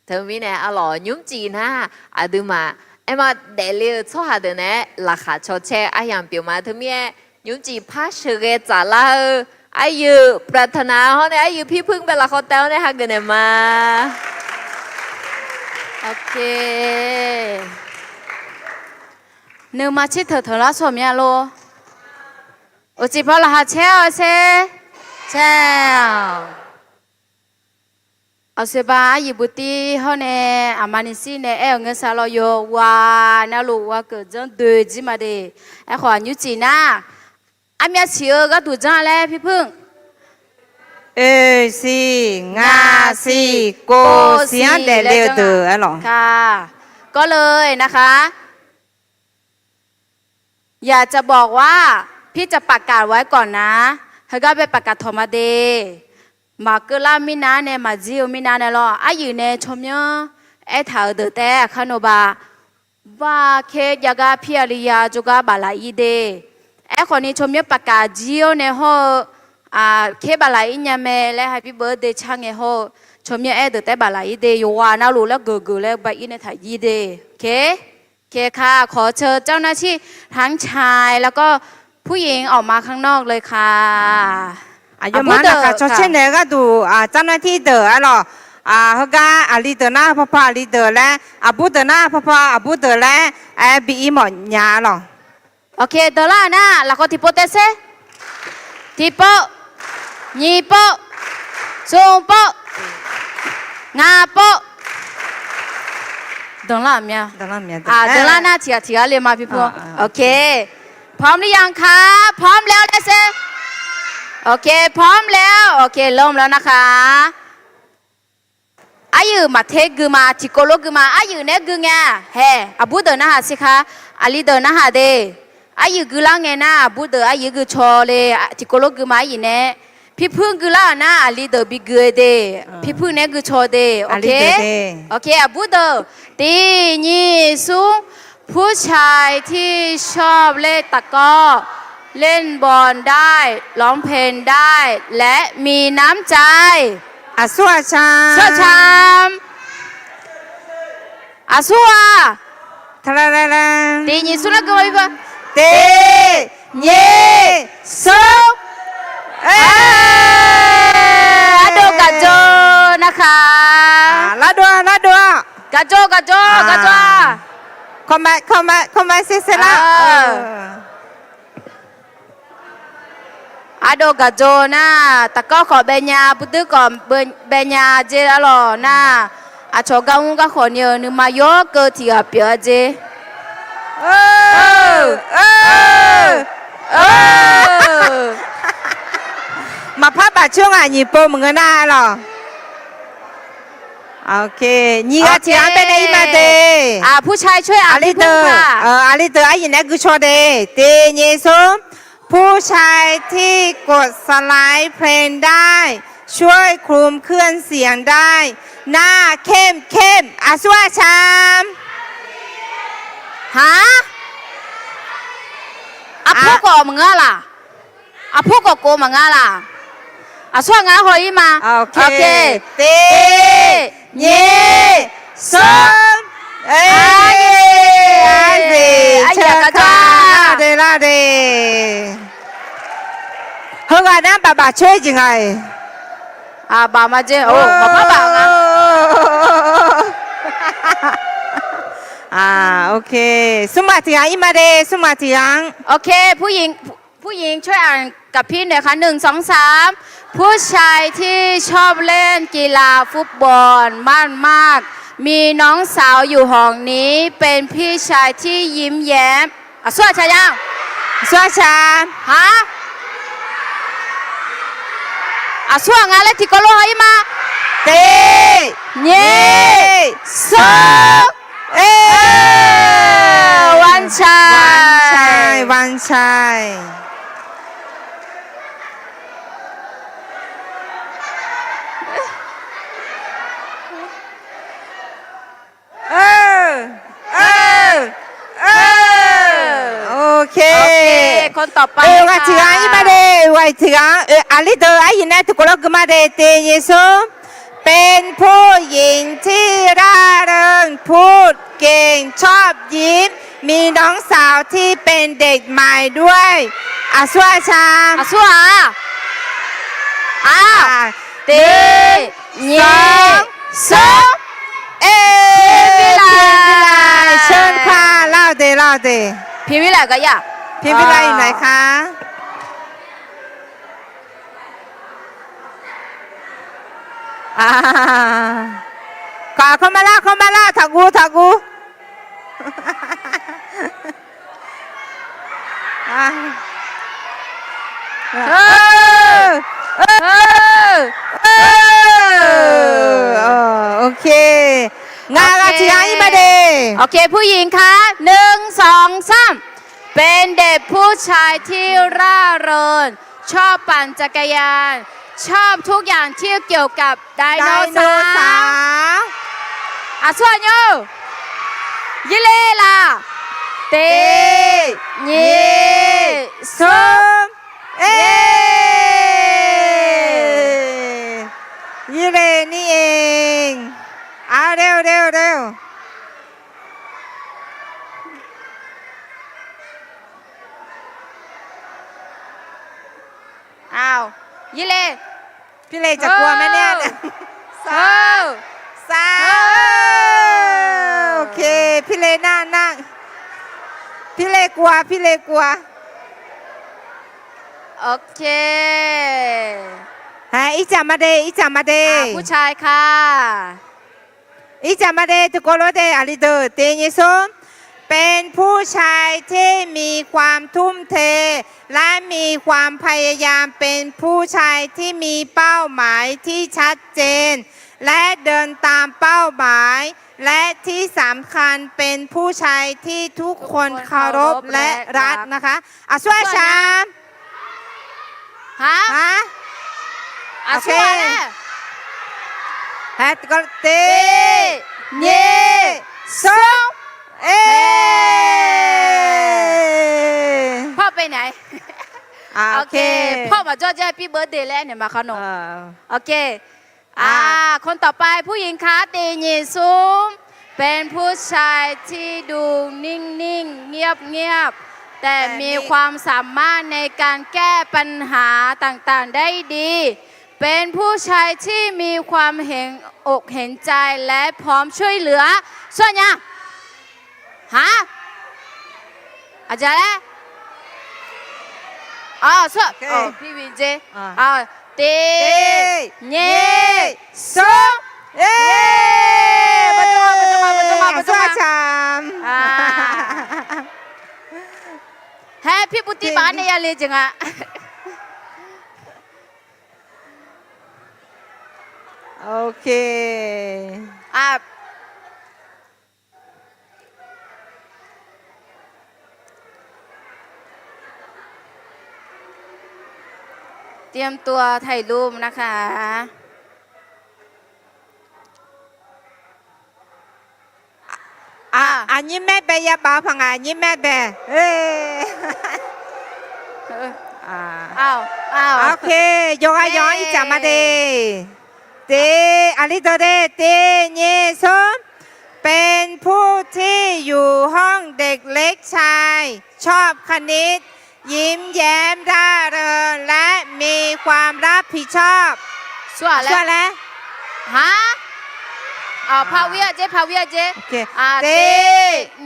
Teumirnae-ar lawq, nymrcif nar aqduimaf aerma daefle-eu tsawrhaq deuq naeq-aer laqkhaq caw caer aryamq pyeuf ma. Teumirnae, nymrcif par sheuqghae tsaflar-eu aryuif ปรารถนา hawr nae aryuif พี่พึ่ง bae lafkhawf taev-awr nae hageuf naeq ma. Nuima tser teuq teuq lar sawq mya lor. Uqcif paw laqkhaq caer-awq sher. Caer-awq. Aqsoeqba aryuif butir hawr nae aqma nishir nae aer-euq ngeur sar lawr yawqghaq navluf ghaq keuq janr doe jir ma de. Aerkhawf aqnymr cif nar, armyav siq-eu gharduq janr laer พี่พึ่ง Oeq siq, ngaq siq, kof siq-anr daefle-eu deuq-aer lawq. Kawv leu-eq narkhaq อยากจะบอกว่า พี่จะประกาศไว้ก่อนนะ heugar bae ประกาศ tawq ma de. Maqkeuv lar-eu mirnav nae maqjir-eu mirnav nae lawr, aryuif nae tsawrmyanr aertaq-euq deuq taef-aer aqkar nawba, bar kher jav gar พี่อาริยา jawrgar baflaf-ir de. Aerkhawf ni tsawrmyanr ประกาศ jir-awr nae hawr-eu, kher baflaf-ir nya mae laer แฮปปี้เบิร์ธเดย์ car ngae hawr-eu, tsawrmyanr aer deuq taef-aer baflaf-ir de. Yawqghaq navluf laer geuf geuf laer baf-ir nae taq-ir de. Oke, โอเคค่ะ ขอเชิญเจ้าหน้าที่ทั้งชายแล้วก็ผู้หญิงออกมาข้างนอกเลยค่ะ Aqyawfmaf-anr laqkhaq caw caer naeq-eu gharduq, เจ้าหน้าที่ deuq-aer lawq. Heugar aqli deuq nar paw paw aqli deuq laer, aqbur deuq nar paw paw aqbur deuq laer, aer bi-ir mawf nya-a lawq. Oke, deuq lar nar lafkawv tiqpov tae sher. Tiqpov, nyiq pov, smq pov, ngaq pov. Deuq lar nar tiq ghaq tiq ghaq le ma พี่พึ่ง. Oke, พร้อมหรือยังคะ พร้อมแล้ว laer sher. Oke, พร้อมแล้ว oke, lawr mr lar narkhaq. Aryuif maqter gui ma, tiqkawv lof gui ma. Aryuif nae gui ngae, hae, aqbur deuq narhaq sher kar, aqli deuq narhaq de. Aryuif gui lar ngae nar aqbur deuq aryuif gui caw le. Tiqkawv lof gui ma aryuif nae. Pirpuir guilar-euq nar aqli deuq bi gui-eu de. Pirpuir nae gui caw de. Aqbur deuq, 第二, ผู้ชายที่ชอบเล่นตะกร้อ เล่นบอลได้ ร้องเพลงได้ และมีน้ำใจ Aqsur aqcam. Aqsur-aq, 第二, 第二, 第二. Ardov gaqjawr narkhaq. Ardov, ardov. Gaqjawr, gaqjawr, gaqjawr. เข้ามา เข้ามา เซเซล่า Ardov gaqjawr nar, taqkawr khawf bae nya, puirdui khawf bae nya jer lar lawq nar, aqcawq gar mr gar khawf ni-eu nuima yawr keuv tiq ghaq pyeuf-a jer. Maqpar bafcoer ngaq nyiq pov maqngeur nar lawq. Nyiq ghaq tiq ghaq-anr bae nae ir ma de. Aqli deuq, aqli deuq aryuif nae gui caw de. 第二, 第二. ผู้ชายที่กดสไลค์เพลงได้ช่วยคลุมเครื่องเสียงได้ หน้าเข้มเข้ม Aqsur aqcam. Aqpar khawf maqngeur laq? Aqpar khawf kov maqngeur laq? Aqsur aqngar haw ir ma. 第二, 第二. เอ้ย เอ้ย เอ้ย เอ้ย Heughaq nar baf bafcoer jeq nga-iq. Baf ma jer. Maqpar baf nga. Smrmaq tiq ghaq ir ma de, smrmaq tiq ghaq-anr. ผู้ชายที่ชอบเล่นกีฬาฟุตบอลมากๆ มีน้องสาวอยู่ห้องนี้ เป็นพี่ชายที่ยิ้มแย้ม Aqsur aqcam nya. Aqsur aqcam. Aqsur aqngar laer tiqkawv lof haw ir ma. 第二, 第二, 第二. วันชัย วันชัย วันชัย. Aqsur, Aqsur. คนต่อไป Oeq ghaq tiq ghaq-anr ir ma de. Oeq ghaq tiq ghaq-anr, aqli deuq aryuif nae tiqkawv lof gui ma de. 第二, 第二. เป็นผู้หญิงที่ร่าเริง พูดเก่ง ชอบยิ้ม มีน้องสาวที่เป็นเด็กใหม่ด้วย Aqsur aqcam. Aqsur-aq. 第二, 第二. เชิญค่ะ เล่าเด เล่าเด พิมพิไลอยู่ไหนคะ เข้ามาเล่า เข้ามาเล่า ถามกู ถามกู โอเค งาราชิอาอิมาเด โอเค ผู้หญิงคะ หนึ่ง สอง สาม เป็นเด็กผู้ชายที่ร่าเริง ชอบปั่นจักรยาน ชอบทุกอย่างที่เกี่ยวกับไดโนเสาร์ ไดโนเสาร์ Aqsur aqnyor. Yirle laq. 第二, 第二, 第二. Yirle ni eng. Aqleu, leu, leu. Aqleu, Yirle. Pirle jaqguv-a mae nar. Sar, sar. Oke, Pirle nar nar. Pirle guv-a, Pirle guv-a. Oke. Hae, ircaf ma de, ircaf ma de. ผู้ชายค่ะ Ircaf ma de, tiqkawv lof de, aqli deuq, 第二, 第二. เป็นผู้ชายที่มีความทุ่มเท และมีความพยายาม เป็นผู้ชายที่มีเป้าหมายที่ชัดเจน และเดินตามเป้าหมาย และที่สำคัญเป็นผู้ชายที่ทุกคนเคารพและรักนะคะ Aqsur aqcam. Hae, Aqsur ghaq laer. Tiq, nyiq, smr. พ่อไปไหน? พ่อ maqjawr jaer แฮปปี้เบิร์ธเดย์ laer aernaeq ma kha nawq. คนต่อไป ผู้หญิงคะ ติ nyiq smr เป็นผู้ชายที่ดูนิ่งๆ เงียบๆ แต่มีความสามารถในการแก้ปัญหาต่างๆ ได้ดี เป็นผู้ชายที่มีความเห็นอกเห็นใจและพร้อมช่วยเหลือ Sawr nya. Haq? Aqjeq laer? Tiq, nyiq, smr. Haer pirpuvtiv baf nae yale jeq nga. Ok. เตรียมตัวถ่ายรูปนะคะ Aqnyir maer bae ya baf-eu paq nga, aqnyir maer bae. Ok, yawqghaq yawq-anr ircaf ma de. Tiq, aqli deuq de, tiq, nyiq, smr. เป็นผู้ที่อยู่ห้องเด็กเล็กชาย ชอบคณิต ยิ้มแย้มร่าเริงและมีความรับผิดชอบ Aqsur ghaq laer. Haq? Par wir-a jer, par wir-a jer. Tiq,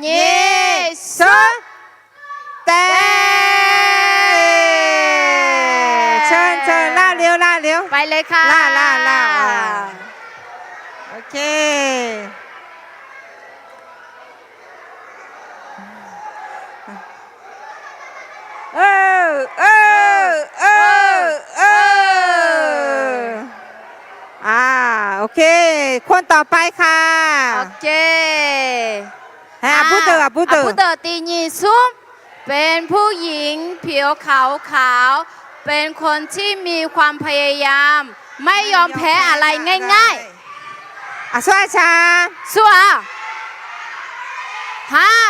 nyiq, smr. Taef. Lar le-or, lar le-or. Lar, lar, lar. Ok. Ok, คนต่อไปค่ะ Ok. Aqbur deuq, aqbur deuq. Aqbur deuq, tiq, nyiq, smr. เป็นผู้หญิงผิวขาวๆ เป็นคนที่มีความพยายาม ไม่ยอมแพ้อะไรง่ายๆ Aqsur ghaq ca. Aqsur ghaq. Haq?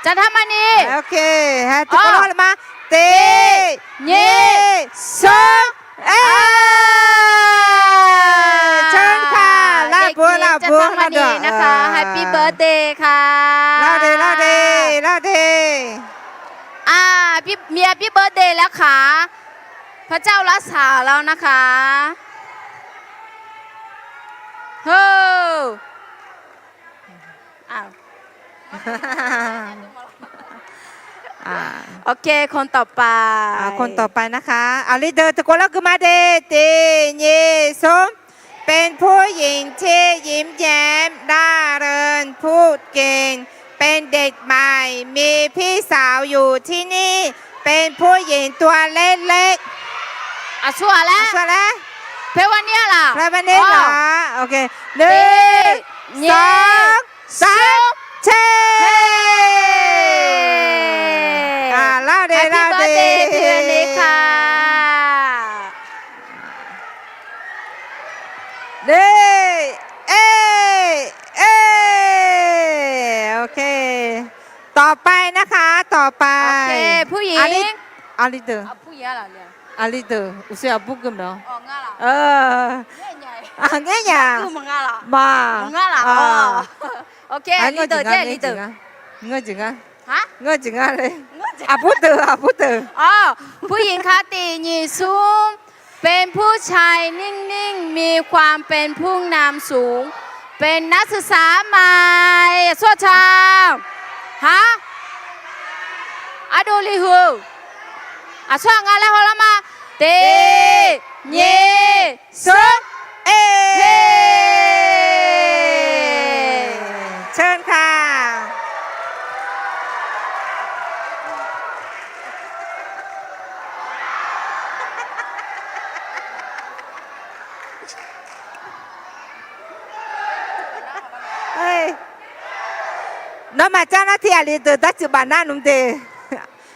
Jaqtamani. Ok. Tiq, nyiq, smr. Lar bur, lar bur, lar deuq. Happy birthday ค่ะ Lar de, lar de, lar de. มี happy birthday แล้วค่ะ พระเจ้ารักษาเรานะคะ เฮ้อ Ok, คนต่อไป คนต่อไปนะคะ Aqli deuq tiqkawv lar gui ma de. Tiq, nyiq, smr. เป็นผู้หญิงที่ยิ้มแย้มร่าเริงพูดเก่ง เป็นเด็กใหม่ มีพี่สาวอยู่ที่นี่ เป็นผู้หญิงตัวเล็กๆ Aqsur ghaq laer. Aqsur ghaq laer. เพชรวณิชย์เหรอ เพชรวณิชย์เหรอ Ok. หนึ่ง สอง สาม เช่ เล่าเด Happy birthday เล่าเด เพชรวณิชย์ค่ะ เด้ เอ้ย เอ้ย โอเค ต่อไปนะคะ ต่อไป โอเค ผู้หญิง Aqli deuq. Aqli deuq. Uqshoe aqbur geuf mawf. Ngaer nya. Ma. Ok, aqli deuq, aqli deuq. Ngeur jeq nga. Aqbur deuq, aqbur deuq. ผู้หญิงคะ ติ nyiq, smr. เป็นผู้ชายนิ่งๆ มีความเป็นผู้นำสูง เป็นนักศึกษาใหม่ Aqsur ghaq ca. Haq? Aqdui li huiq. Aqsur ghaq nga laer hawlar ma. Tiq, nyiq, smr. Cher ka. Nawmaf jar nar tiq aqli deuq dartsuif baf nar nmr de.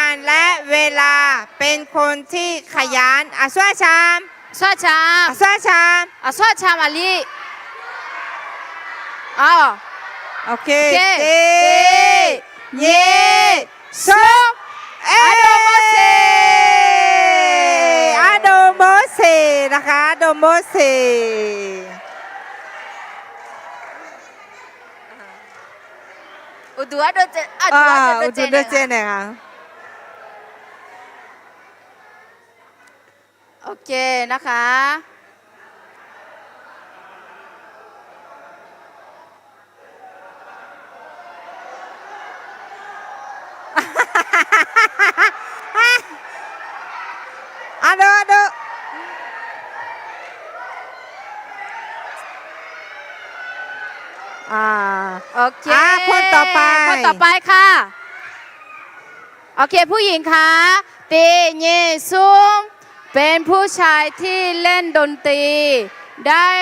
านและเวลา เป็นคนที่ขยัน Aqsur aqcam. Aqsur aqcam. Aqsur aqcam. Aqsur aqcam aqli. Tiq, nyiq, smr. Ardov Morseq. Ardov Morseq, ardov Morseq. Uqduq ardov tsaev naeq-a. Ok, narkhaq. Ardov, ardov. Ok, คนต่อไปค่ะ. Ok, ผู้หญิงคะ Tiq, nyiq, smr. เป็นผู้ชายที่เล่นดนตรี ได้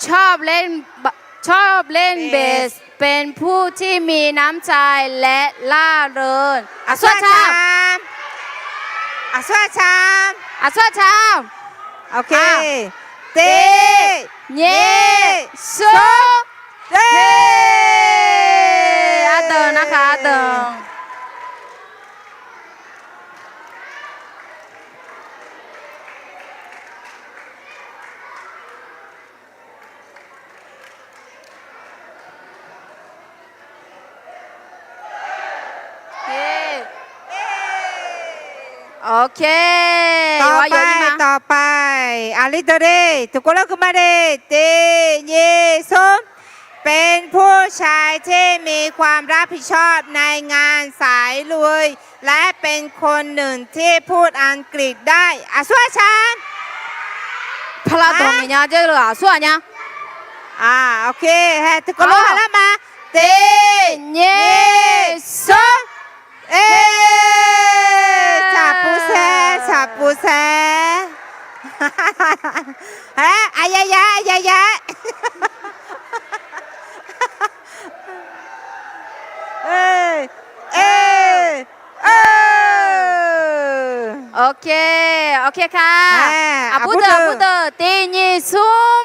ชอบเล่น ชอบเล่นเบส เป็นผู้ที่มีน้ำใจและร่าเริง Aqsur aqcam. Aqsur aqcam. Aqsur aqcam. Ok. Tiq, nyiq, smr. Ardeuv narkhaq, ardeuv. Ok, ต่อไป ต่อไป Tiq, nyiq, smr. เป็นผู้ชายที่มีความรับผิดชอบในงานสายลุย และเป็นคนหนึ่งที่พูดอังกฤษได้ Aqsur aqcam. Paqlav dawq ngaeq nya, aqsur aqcam nya. Ok, hae tiqkawv lof ha lar ma. Tiq, nyiq, smr. Tsaq puv saer, tsaq puv saer. Hae, aqyaya, aqyaya. Ok, ok ka. Aqbur deuq, aqbur deuq, tiq, nyiq, smr.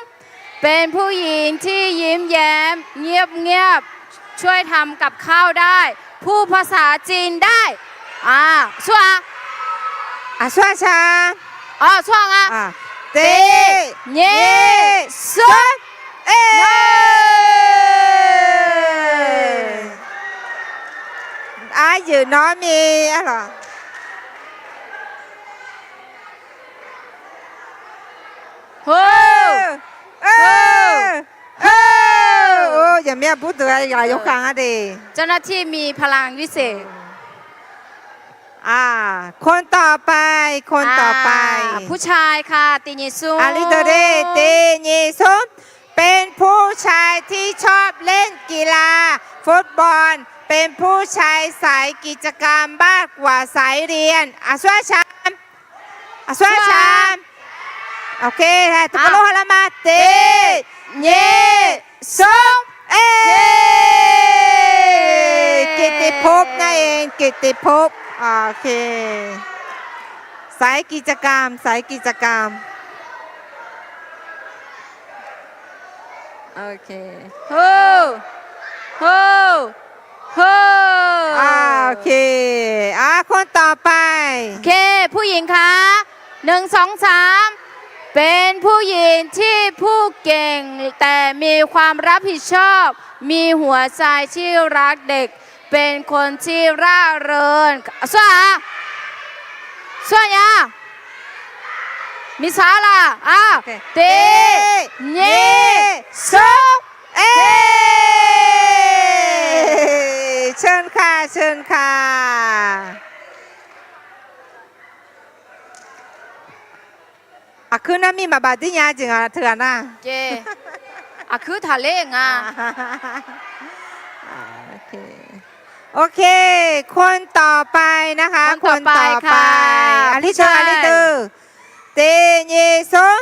เป็นผู้หญิงที่ยิ้มแย้ม เงียบๆ ช่วยทำกับข้าวได้ พูดภาษาจีนได้ Aqsur aqcam. Aqsur aqcam. Tiq, nyiq, smr. Aryuif nawr mir-a lawq. เจ้าหน้าที่มีพลังวิเศษ คนต่อไป คนต่อไป ผู้ชายค่ะ ตินิสุ Aqli deuq de, tiq, nyiq, smr. เป็นผู้ชายที่ชอบเล่นกีฬาฟุตบอล เป็นผู้ชายสายกิจกรรมมากกว่าสายเรียน Aqsur aqcam. Aqsur aqcam. Ok, hae tiqkawv lof ha lar ma. Tiq, nyiq, smr. Qiqtiv pov nar-e, qiqtiv pov. Ok. Saiq-aer giqcaqkam, saiq-aer giqcaqkam. Ok. คนต่อไป โอเค ผู้หญิงคะ หนึ่ง สอง สาม เป็นผู้หญิงที่พูดเก่ง แต่มีความรับผิดชอบ มีหัวใจที่รักเด็ก เป็นคนที่ร่าเริง Aqsur-a? Aqsur aqnya? Miqsaq-a laf-a? Tiq, nyiq, smr. Aqkuir nar mir maqbaf dir nya jeq nga teughaq nar. Aqkuir taqler nga. Ok, คนต่อไปนะคะ คนต่อไปค่ะ Aqli deuq, aqli deuq. Tiq, nyiq, smr.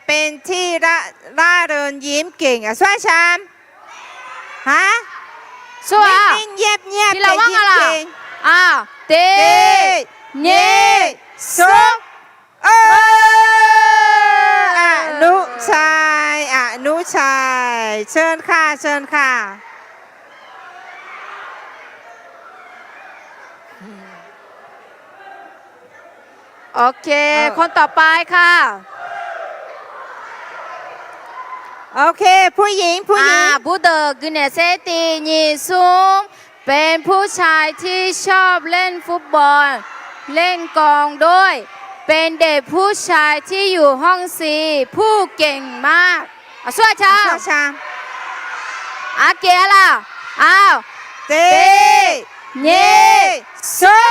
เป็นที่ร่า- ร่าเริงยิ้มเก่ง อ่ะ ช่วยฉัน ฮะ ช่วย นิ่งๆ เงียบๆ ทีละว่า จะยิ้มเก่ง อ่ะ เตะ เตะ เยะ เยะ ซุก ซุก เออ อนุชัย อนุชัย เชิญค่ะ เชิญค่ะ โอเค เออ คนต่อไปค่ะ โอเค ผู้หญิง ผู้หญิง อ่า Aqbur deuq guinaeq saer tiq nyiq smr เป็นผู้ชายที่ชอบเล่นฟุตบอล เล่นกลองด้วย เป็นเด็กผู้ชายที่อยู่ห้องสี่ พูดเก่งมาก Aqsur aqca. Aqsur aqca. Aqgeq-a laq. Aq. Tiq, nyiq, smr.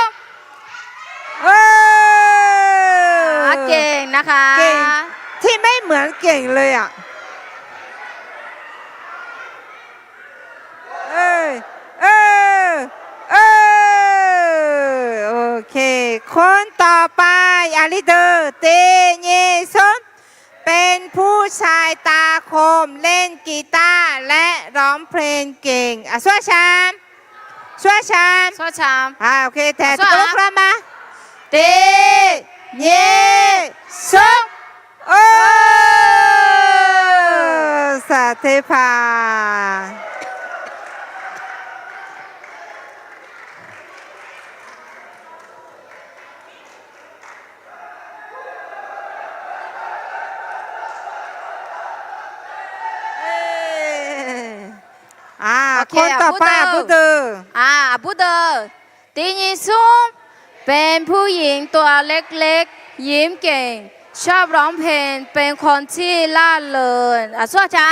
Aqgeq นะคะ เก่ง ที่ไม่เหมือนเก่งเลยอะ เออ เออ เออ โอเค คนต่อไป Aqli deuq. Tiq, nyiq, smr. เป็นผู้ชายตาคม เล่นกีตาร์และร้องเพลงเก่ง Aqsur aqca. Aqsur aqca. Aqsur aqca. อ่า โอเค แต่ Aqsur aqca. Tiq, nyiq, smr. โอ้ สาเทพา อ่า โอเค คนต่อไป Aqbur deuq. Aqbur deuq. Aqbur deuq. Tiq nyiq smr. เป็นผู้หญิงตัวเล็กๆ ยิ้มเก่ง ชอบร้องเพลง เป็นคนที่ร่าเริง Aqsur aqca.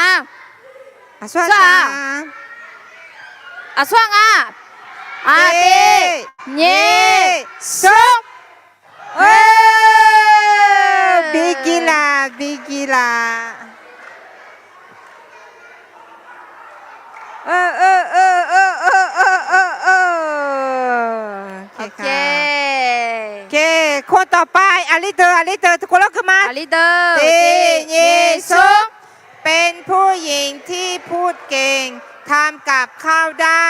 Aqsur aqca. Aqsur aqca. Aqsur aqca. Tiq, nyiq, smr. Aqsur aqca. Aqsur aqca. Aqsur aqca. โอเค คนต่อไป Aqli deuq, Aqli deuq, tiq kov lawr keuv ma. Aqli deuq. Tiq, nyiq, smr. เป็นผู้หญิงที่พูดเก่ง ทำกับข้าวได้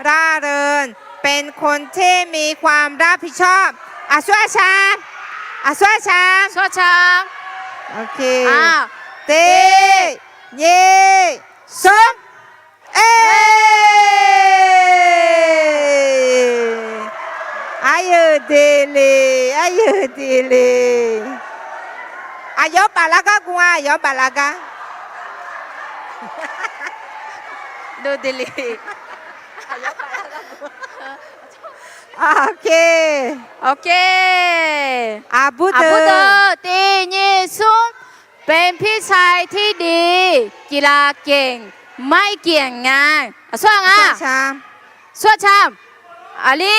ร่าเริง เป็นคนที่มีความรับผิดชอบ Aqsur aqca. Aqsur aqca. Aqsur aqca. โอเค Tiq, nyiq, smr. Aqyuif dele, aqyuif dele. Aqyawf baflar gar gu-a, aqyawf baflar gar. โอเค Aqbur deuq. Aqbur deuq. Tiq nyiq smr. เป็นพี่ชายที่ดี กีฬาเก่ง ไม่เกี่ยงงาน Aqsur aqca. Aqsur aqca. Aqli.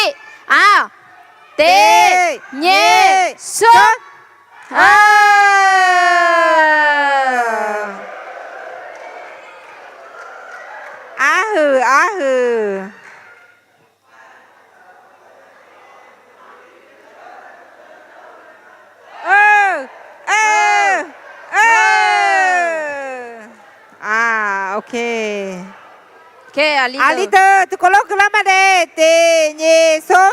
Tiq, nyiq, smr. Arhuiq, arhuiq. Aqli deuq, tiq kov lawr keuv lar ma de. Tiq nyiq smr.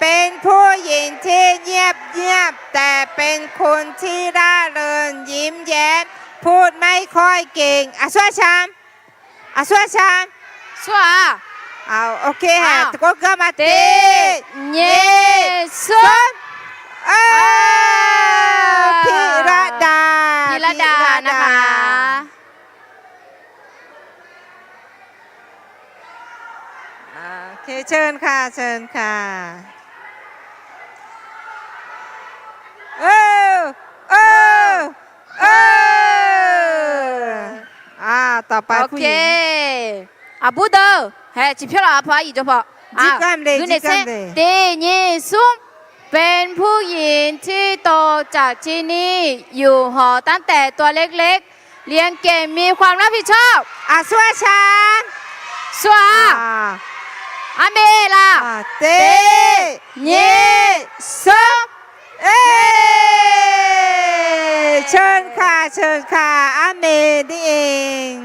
เป็นผู้หญิงที่เงียบๆ แต่เป็นคนที่ร่าเริง ยิ้มแย้ม พูดไม่ค่อยเก่ง Aqsur aqca. Aqsur aqca. Aqsur aqca. Tiq kov keuv ma. Tiq, nyiq, smr. Pirardav, Pirardav นะคะ. โอเค เชิญค่ะ เชิญค่ะ เออ เออ เออ อ่า ต่อไปผู้หญิง โอเค Aqbur deuq. Hae, ciqpyawr laf-a paw aryiq jawr paw. Tiq nyiq smr. เป็นผู้หญิงที่โตจากที่นี่ อยู่หอตั้งแต่ตัวเล็กๆ เรียนเก่ง มีความรับผิดชอบ Aqsur aqca. Aqsur aqca. Armir laf. Tiq nyiq smr. เชิญค่ะ เชิญค่ะ Armee Dieng.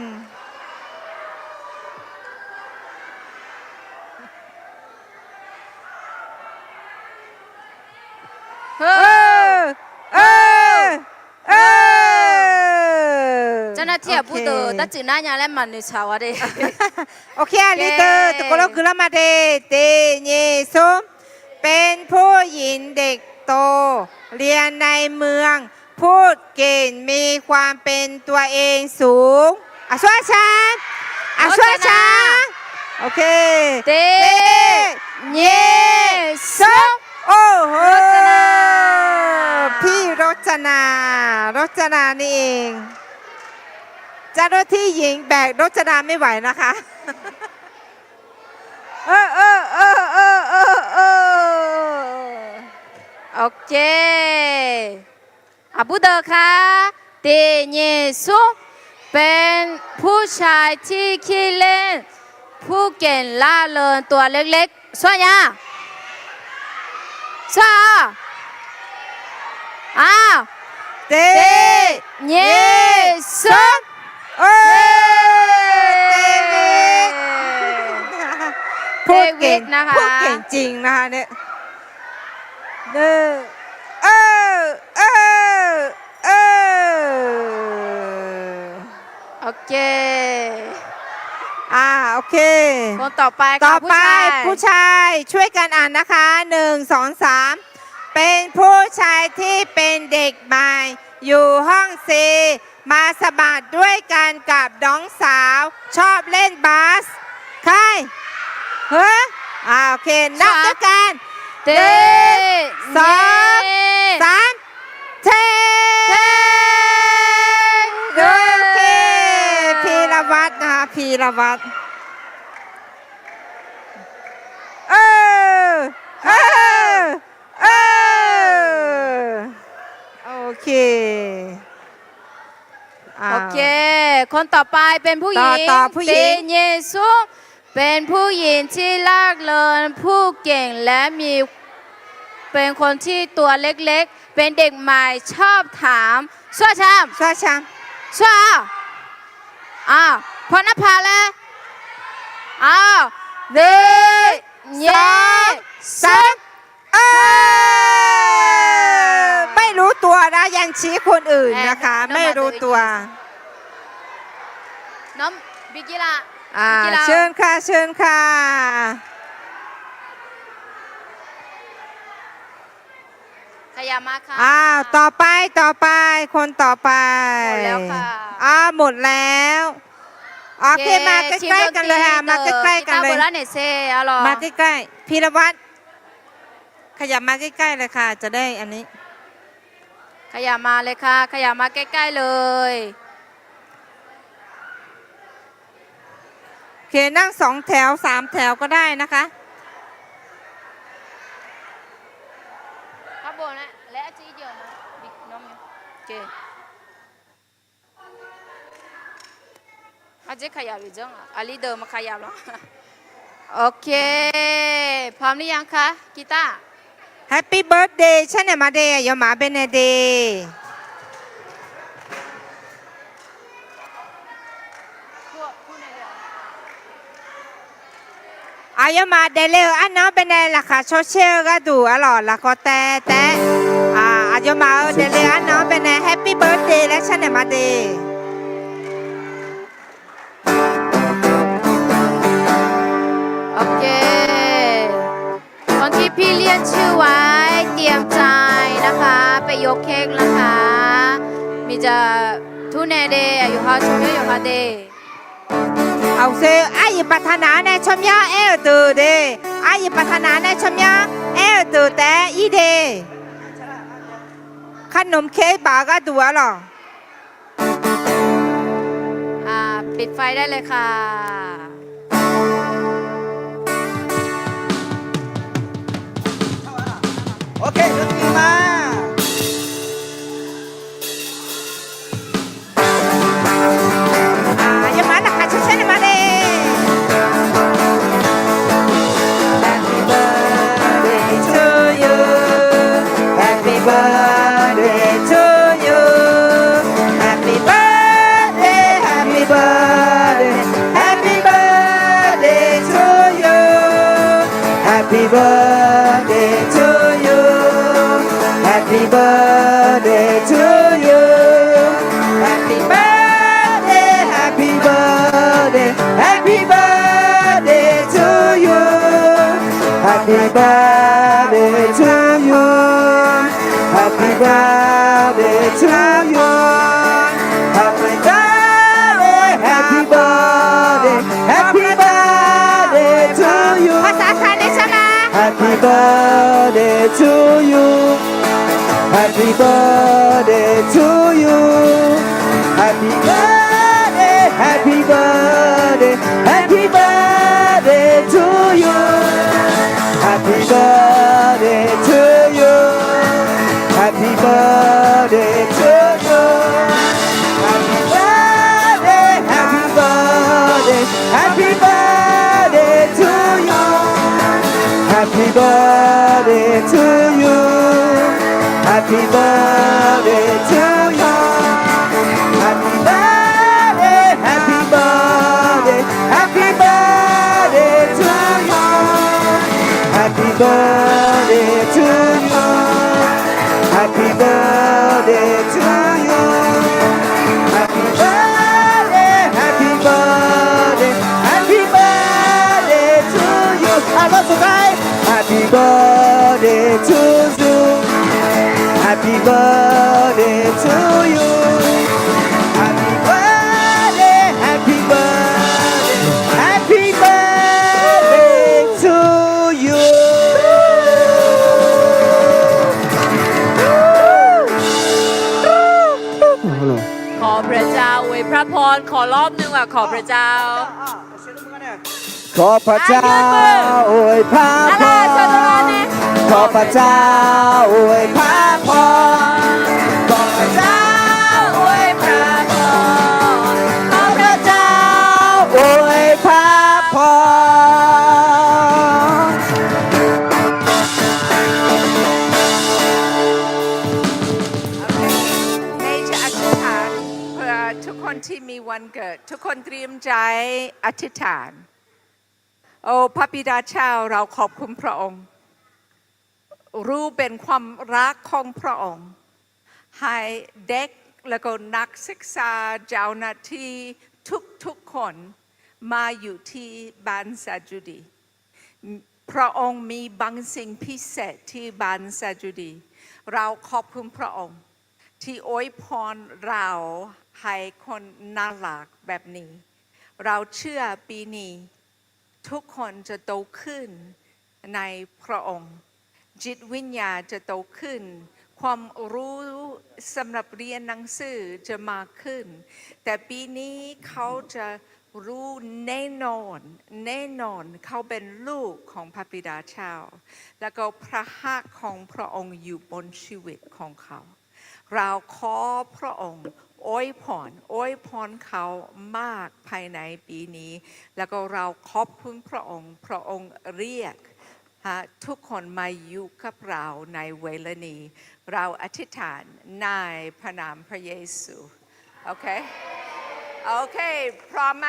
เจ้าหน้าที่ aqbur deuq แป๊บนึงนะ ยังไม่มา noeqshaq-awr de. โอเค aqli deuq ตกลง guiqlanq ma de. เต nyir, smr. เป็นผู้หญิงเด็กโต เรียนในเมือง พูดเก่ง มีความเป็นตัวเองสูง Aqsur Aqcaq. Aqsur Aqcaq. โอเค เต nyir, smr. โอ้โห พี่รจนา รจนานี่เอง เจ้าหน้าที่หญิงแบกรจนาไม่ไหวนะคะ เออ เออ เออ เออ เออ เออ โอเค aqbur deuq ka. เต nyir, smr. เป็นผู้ชายที่ขี้เล่น พูดเก่ง ร่าเริง ตัวเล็กๆ Sawr nya. Sawr-awq. Aq, เต nyir, smr. เออ เตวิท พูดเก่ง พูดเก่งจริงนะคะเนี่ย เออ เออ เออ เออ โอเค อ่า โอเค คนต่อไปค่ะ ต่อไป ผู้ชาย ผู้ชาย ช่วยกันอ่านนะคะ หนึ่ง สอง สาม เป็นผู้ชายที่เป็นเด็กใหม่ อยู่ห้อง C มาสมัครด้วยกันกับน้องสาว ชอบเล่นบาส ใคร เฮ้ย อ่า โอเค นับด้วยกัน เต หนึ่ง สอง สาม เท เท โอเค พีรวัตรนะคะ พีรวัตร เออ เออ เออ โอเค อ่า โอเค คนต่อไปเป็นผู้หญิง ต่อ ต่อ ผู้หญิง เต nyir, smr. เป็นผู้หญิงที่ร่าเริง พูดเก่ง และมี เป็นคนที่ตัวเล็กๆ เป็นเด็กใหม่ ชอบถาม Sawr Aqcaq. Sawr Aqcaq. Sawr-awq. อ่า พอนับผ่านแล้ว อ้าว เต nyir, smr. เออ ไม่รู้ตัวนะ ยังชี้คนอื่นนะคะ ไม่รู้ตัว น้องบิกกี้ล่ะ อ่า บิกกี้ล่ะ เชิญค่ะ เชิญค่ะ ขยับมาค่ะ อ้าว ต่อไป ต่อไป คนต่อไป หมดแล้วค่ะ อ้าว หมดแล้ว โอเค โอเค มาใกล้ๆกันเลยค่ะ ทีมดนตรี มาใกล้ๆกันเลย กีตาร์เบอร์ละเนี่ยเซ เอาหรอ มาใกล้ๆ พีรวัตร ขยับมาใกล้ๆเลยค่ะ จะได้อันนี้ ขยับมาเลยค่ะ ขยับมาใกล้ๆเลย โอเค นั่งสองแถวสามแถวก็ได้นะคะ ข้างบนนะ และอาจจะเยอะนะ บิกน้องอยู่ โอเค อาจจะขยับอีกจังอ่ะ อันนี้เดิมมาขยับแล้ว โอเค พร้อมหรือยังคะ กีตาร์ Happy birthday ชาแนลมาเดย์ เยอะหมาเป็นแนเดย์ Aqyawfmaf daefle-euq arnan-anr baenae laqkhaq cawcaer-eu gharduq arlawq, lafkhawf taev taef-aer, aqyawfmaf-euq daefle-eu arnan-anr baenae Happy birthday laer sharnaeq ma de. โอเค คนที่พี่เรียกชื่อไว้ เตรียมใจนะคะ ไปยกเค้กนะคะ มีจะทุเนเด อยู่ฮาชมยอดอยู่ฮาเด Aqshoe aryiq ปรารถนา nae tsawrmyanr aer-euq deuq de. Aryiq ปรารถนา nae tsawrmyanr aer-euq deuq taef-aer ir de. ขนมเค้ก baf-eu gharduq arlawq. อ่า ปิดไฟได้เลยค่ะ โอเค ดนตรีมา Aqyawfmaf laqkhaq cawcaer naeq ma de. Happy birthday to you. Happy birthday to you. Happy birthday to you. Happy birthday, happy birthday, happy birthday to you. Happy birthday to you. Happy birthday to you. Happy birthday, happy birthday, happy birthday to you. ภาษาไทยเลยใช่ไหม Happy birthday to you. Happy birthday to you. Happy birthday, happy birthday, happy birthday to you. Happy birthday to you. Happy birthday to you. Happy birthday, happy birthday, happy birthday to you. Happy birthday to you. Happy birthday to you. Happy birthday, happy birthday, happy birthday to you. Happy birthday to you. Happy birthday to you. Happy birthday, happy birthday, happy birthday to you. อ่ะ รอบสุดท้าย Happy birthday to you. Happy birthday to you. Happy birthday, happy birthday, happy birthday to you. ขอพระเจ้าอวยพระพร ขอรอบนึงอ่ะ ขอพระเจ้า ขอพระเจ้าอวยพระพร ขอพระเจ้าอวยพระพร ขอพระเจ้าอวยพระพร ขอพระเจ้าอวยพระพร เมย์จะอธิษฐานเผื่อทุกคนที่มีวันเกิด ทุกคนเตรียมใจอธิษฐาน โอ้ พระบิดาเจ้า เราขอบคุณพระองค์ รู้เป็นความรักของพระองค์ ให้เด็กแล้วก็นักศึกษา เจ้าหน้าที่ทุกๆคน มาอยู่ที่บ้านสาจุดี พระองค์มีบางสิ่งพิเศษที่บ้านสาจุดี เราขอบคุณพระองค์ ที่อวยพรเราให้คนน่ารักแบบนี้ เราเชื่อปีนี้ทุกคนจะโตขึ้นในพระองค์ จิตวิญญาณจะโตขึ้น ความรู้สำหรับเรียนหนังสือจะมากขึ้น แต่ปีนี้เขาจะรู้แน่นอน แน่นอนเขาเป็นลูกของพระบิดาเจ้า แล้วก็พระหัตถ์ของพระองค์อยู่บนชีวิตของเขา เราขอพระองค์อวยพร อวยพรเขามากภายในปีนี้ แล้วก็เราขอบคุณพระองค์ พระองค์เรียก ฮะ ทุกคนมาอยู่กับเราในเวลานี้ เราอธิษฐานในพระนามพระเยซู โอเค โอเค พร้อมไหม